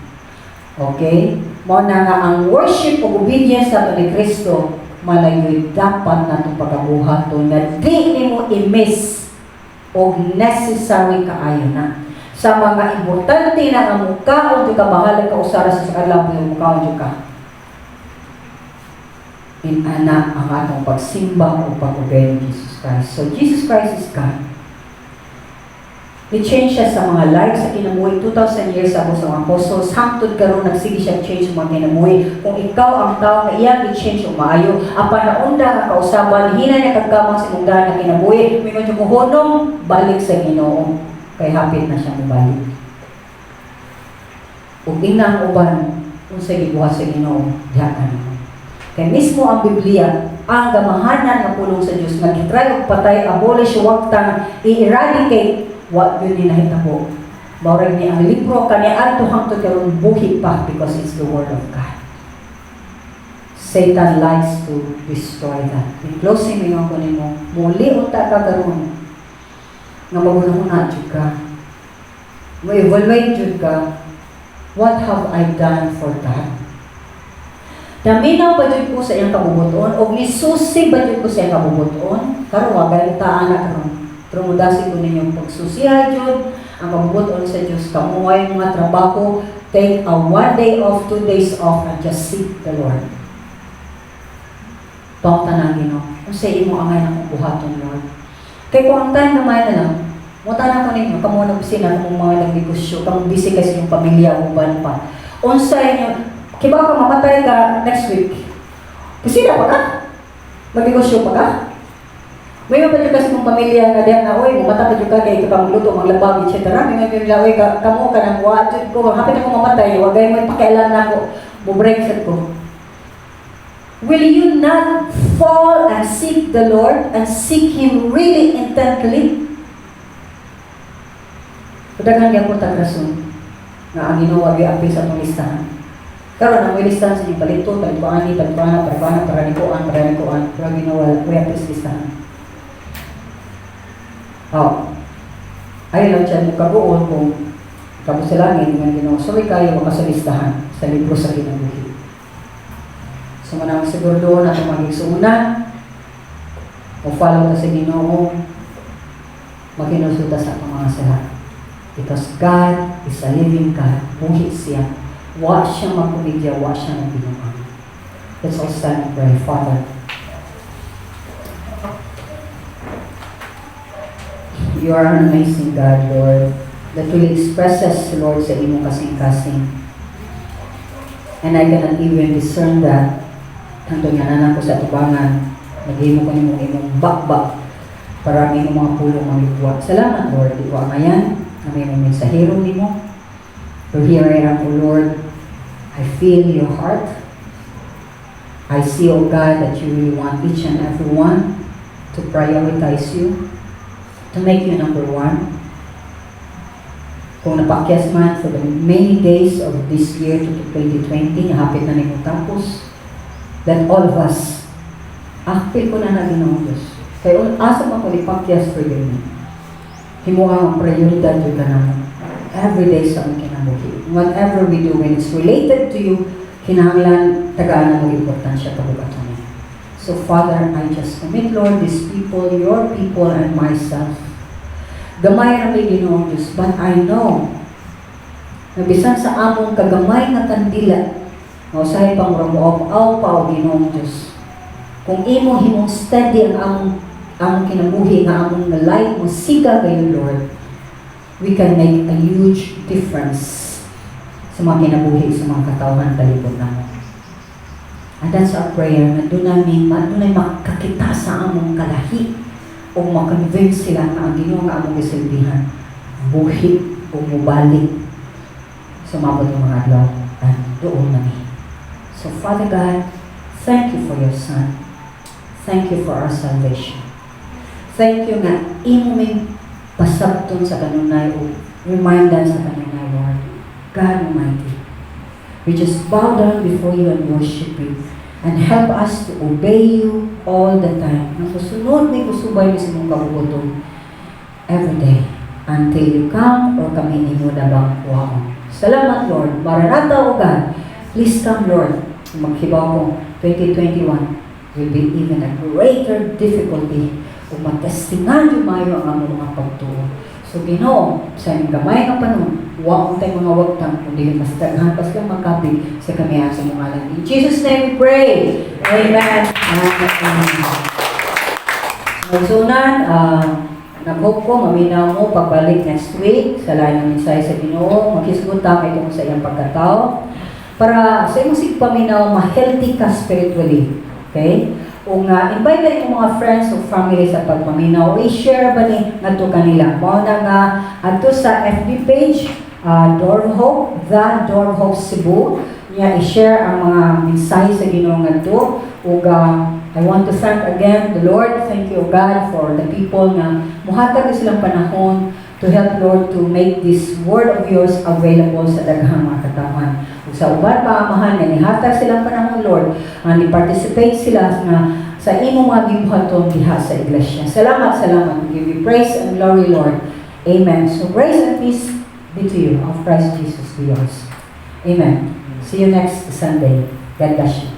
Okay? Mao na nga ang worship ug obedience nato ni Kristo malayoy dapat natong pagabuhaton nga di nimo i-miss og necessary kaayo na sa mga importante na nga mukaon jud ka, bahala ka usara sa adlaw mo, mukaon jud ka. In ana ang atong pagsimba o pag-obey ni Jesus Christ. So Jesus Christ is God. Ni-change siya sa mga lives sa kinabuhi 2,000 years ago sa mga apostles. Hangtod karon nagsige siya change sa mga kinabuhi. Kung ikaw ang tao nga iyang i-change o maayo, apan naunda ka kausaban, hina niya kagkamang sa imong daan nga kinabuhi, mingon ko hunong, balik sa Ginoo. Kay hapit na siya mobalik. Ug inang uban, unsay gibuhat sa Ginoo, diha kanimo. Kay mismo ang Biblia, ang gamahanan nga pulong sa Dios nga gitry og patay, abolish, wagtang i-eradicate, wa gyud ni nahitabo. Mao ni ang libro kaniadto hangtod karon buhi pa because it's the word of God. Satan likes to destroy that. In closing, mingon ko nimo, muli unta ka karon nga magunahuna jud ka. Mo-evaluate jud ka, what have I done for God? Naminaw ba jud ko sa iyang kabubuton o nisusi ba jud ko sa iyang kabubuton? Karon wa galing ta ana karon. Pero mudasig ko ninyong pagsusiha jud ang kabubuton sa Dios. Kamo ay mga trabaho, take a one day off, 2 days off, and just seek the Lord. Pangutana ang Ginoo, "Unsay imo angay na kong buhaton, Lord?" Kay kung ang time gamay na lang, mutana ko ninyo, kamo nag-opisina, kamo mga nagnegosyo, kamo busy kay sa inyong pamilya, uban pa. Unsay inyo, kibaw ka mamatay ka next week. Opisina pa ka? Magnegosyo pa ka? May mga pa kasi mong pamilya nga diyan nga, "Oy, mumata pa jud ka kay ka magluto, maglabag, etc." May mga nila, "Oy, kamo ka nang wa jud ko, hapit ako mamatay, wa gay mo pakialam na ako, mo-break sad ko." Will you not fall and seek the Lord and seek Him really intently? Daghan gyapon tag rason nga ang Ginoo wa apil sa atong listahan. Karon ang listahan sa inyong palito, palituani, palituana, palituana, paranikuan, paranikuan, pero ginawa, wala pa listahan. Oh. Ay lang siya mo kabuon kung kamo sa langit nga Ginoo. Sorry kayo maka sa listahan sa libro sa kinabuhi. So manang siguro na itong magigsuuna, o follow ta sa Ginoo, makinulsuta sa atong mga sala. Because God is a living God. Buhi siya. Wa siya magkomedya, wa siya nagbinuang. Let's all stand and pray. Father, you are an amazing God, Lord, that really expresses, Lord, sa imong kasing-kasing. And I cannot even discern that. Hantod nga naa ko sa tubangan, naghimo ko nimong imong bakba para ang imong mga pulong malugwa. Salamat, Lord. Di ko angayan na may mga mensahero nimo. But here I am, O Lord. I feel your heart. I see, O God, that you really want each and every one to prioritize you, to make you number one. Kung napakyas man for the many days of this year to 2020, hapit na nimo tapos, that all of us, apil ko na na, Ginoong Diyos. Kay asa man ko ipakyas for you. Himo ang prioridad yung kanamo. Every day sa among kinabuhi. Whatever we do, when it's related to you, kinahanglan tagaan mo importansya pagbuhaton niya. So Father, I just commit, Lord, these people, your people, and myself. Gamay ra may, Ginoong Diyos, but I know na bisan sa among kagamay nga kandila, usahay pang murag mo pa o Ginoong Diyos. Kung imo himong steady ang among kinabuhi nga among nga light mo siga kayo, Lord, we can make a huge difference sa mga kinabuhi sa mga katawhan palibot namo. And that's our prayer nga dunay makakita sa among kalahi o ma-convince sila nga ang Ginoo nga among gisilbihan buhi o mubalik sa mabot ng mga adlaw and doon na mi. So Father God, thank you for your Son. Thank you for our salvation. Thank you nga imo ming pasabton sa kanunay o remindan sa kanunay, Lord. God Almighty. We just bow down before you and worship you. And help us to obey you all the time. Nang kusunod ni kusubay ni sa imong kabubutong every day until you come or kami nimo labang kuhaon. Salamat, Lord. Maranatha, O God. Please come, Lord. Maghibaw ko, 2021 will be even a greater difficulty ug matestingan yung mayo ang among mga pagtuo. So Ginoo, sa inyong gamay nga panahon, wa untay mga wagtang kundi mas daghan pa silang makabig sa kamihan sa imong ngalan. In Jesus' name we pray. Amen. And amen. Magsunan, nag-hope ko, maminaw mo pagbalik next week sa lain ng mensahe sa Ginoo, maghisgot ta kay tungod sa iyang pagkatao para sa imong sigpaminaw, ma-healthy ka spiritually. Okay? O nga, invite ka imong mga friends o family sa pagpaminaw. I-share ba ni ngadto kanila. Mao na nga adto sa FB page, Door of Hope, The Door of Hope Cebu. Niya i-share ang mga mensahe sa Ginoo ngadto. Ug I want to thank again the Lord. Thank you, God, for the people nga muhatag silang panahon to help, Lord, to make this word of yours available sa daghang mga katawhan. Ug sa uban pa, Amahan, nga nihatag silang panahon, Lord, nga ni-participate sila nga sa imong mga gibuhaton diha sa iglesia. Salamat, salamat. We give you praise and glory, Lord. Amen. So grace and peace be to you of Christ Jesus be yours. Amen. See you next Sunday. God bless you.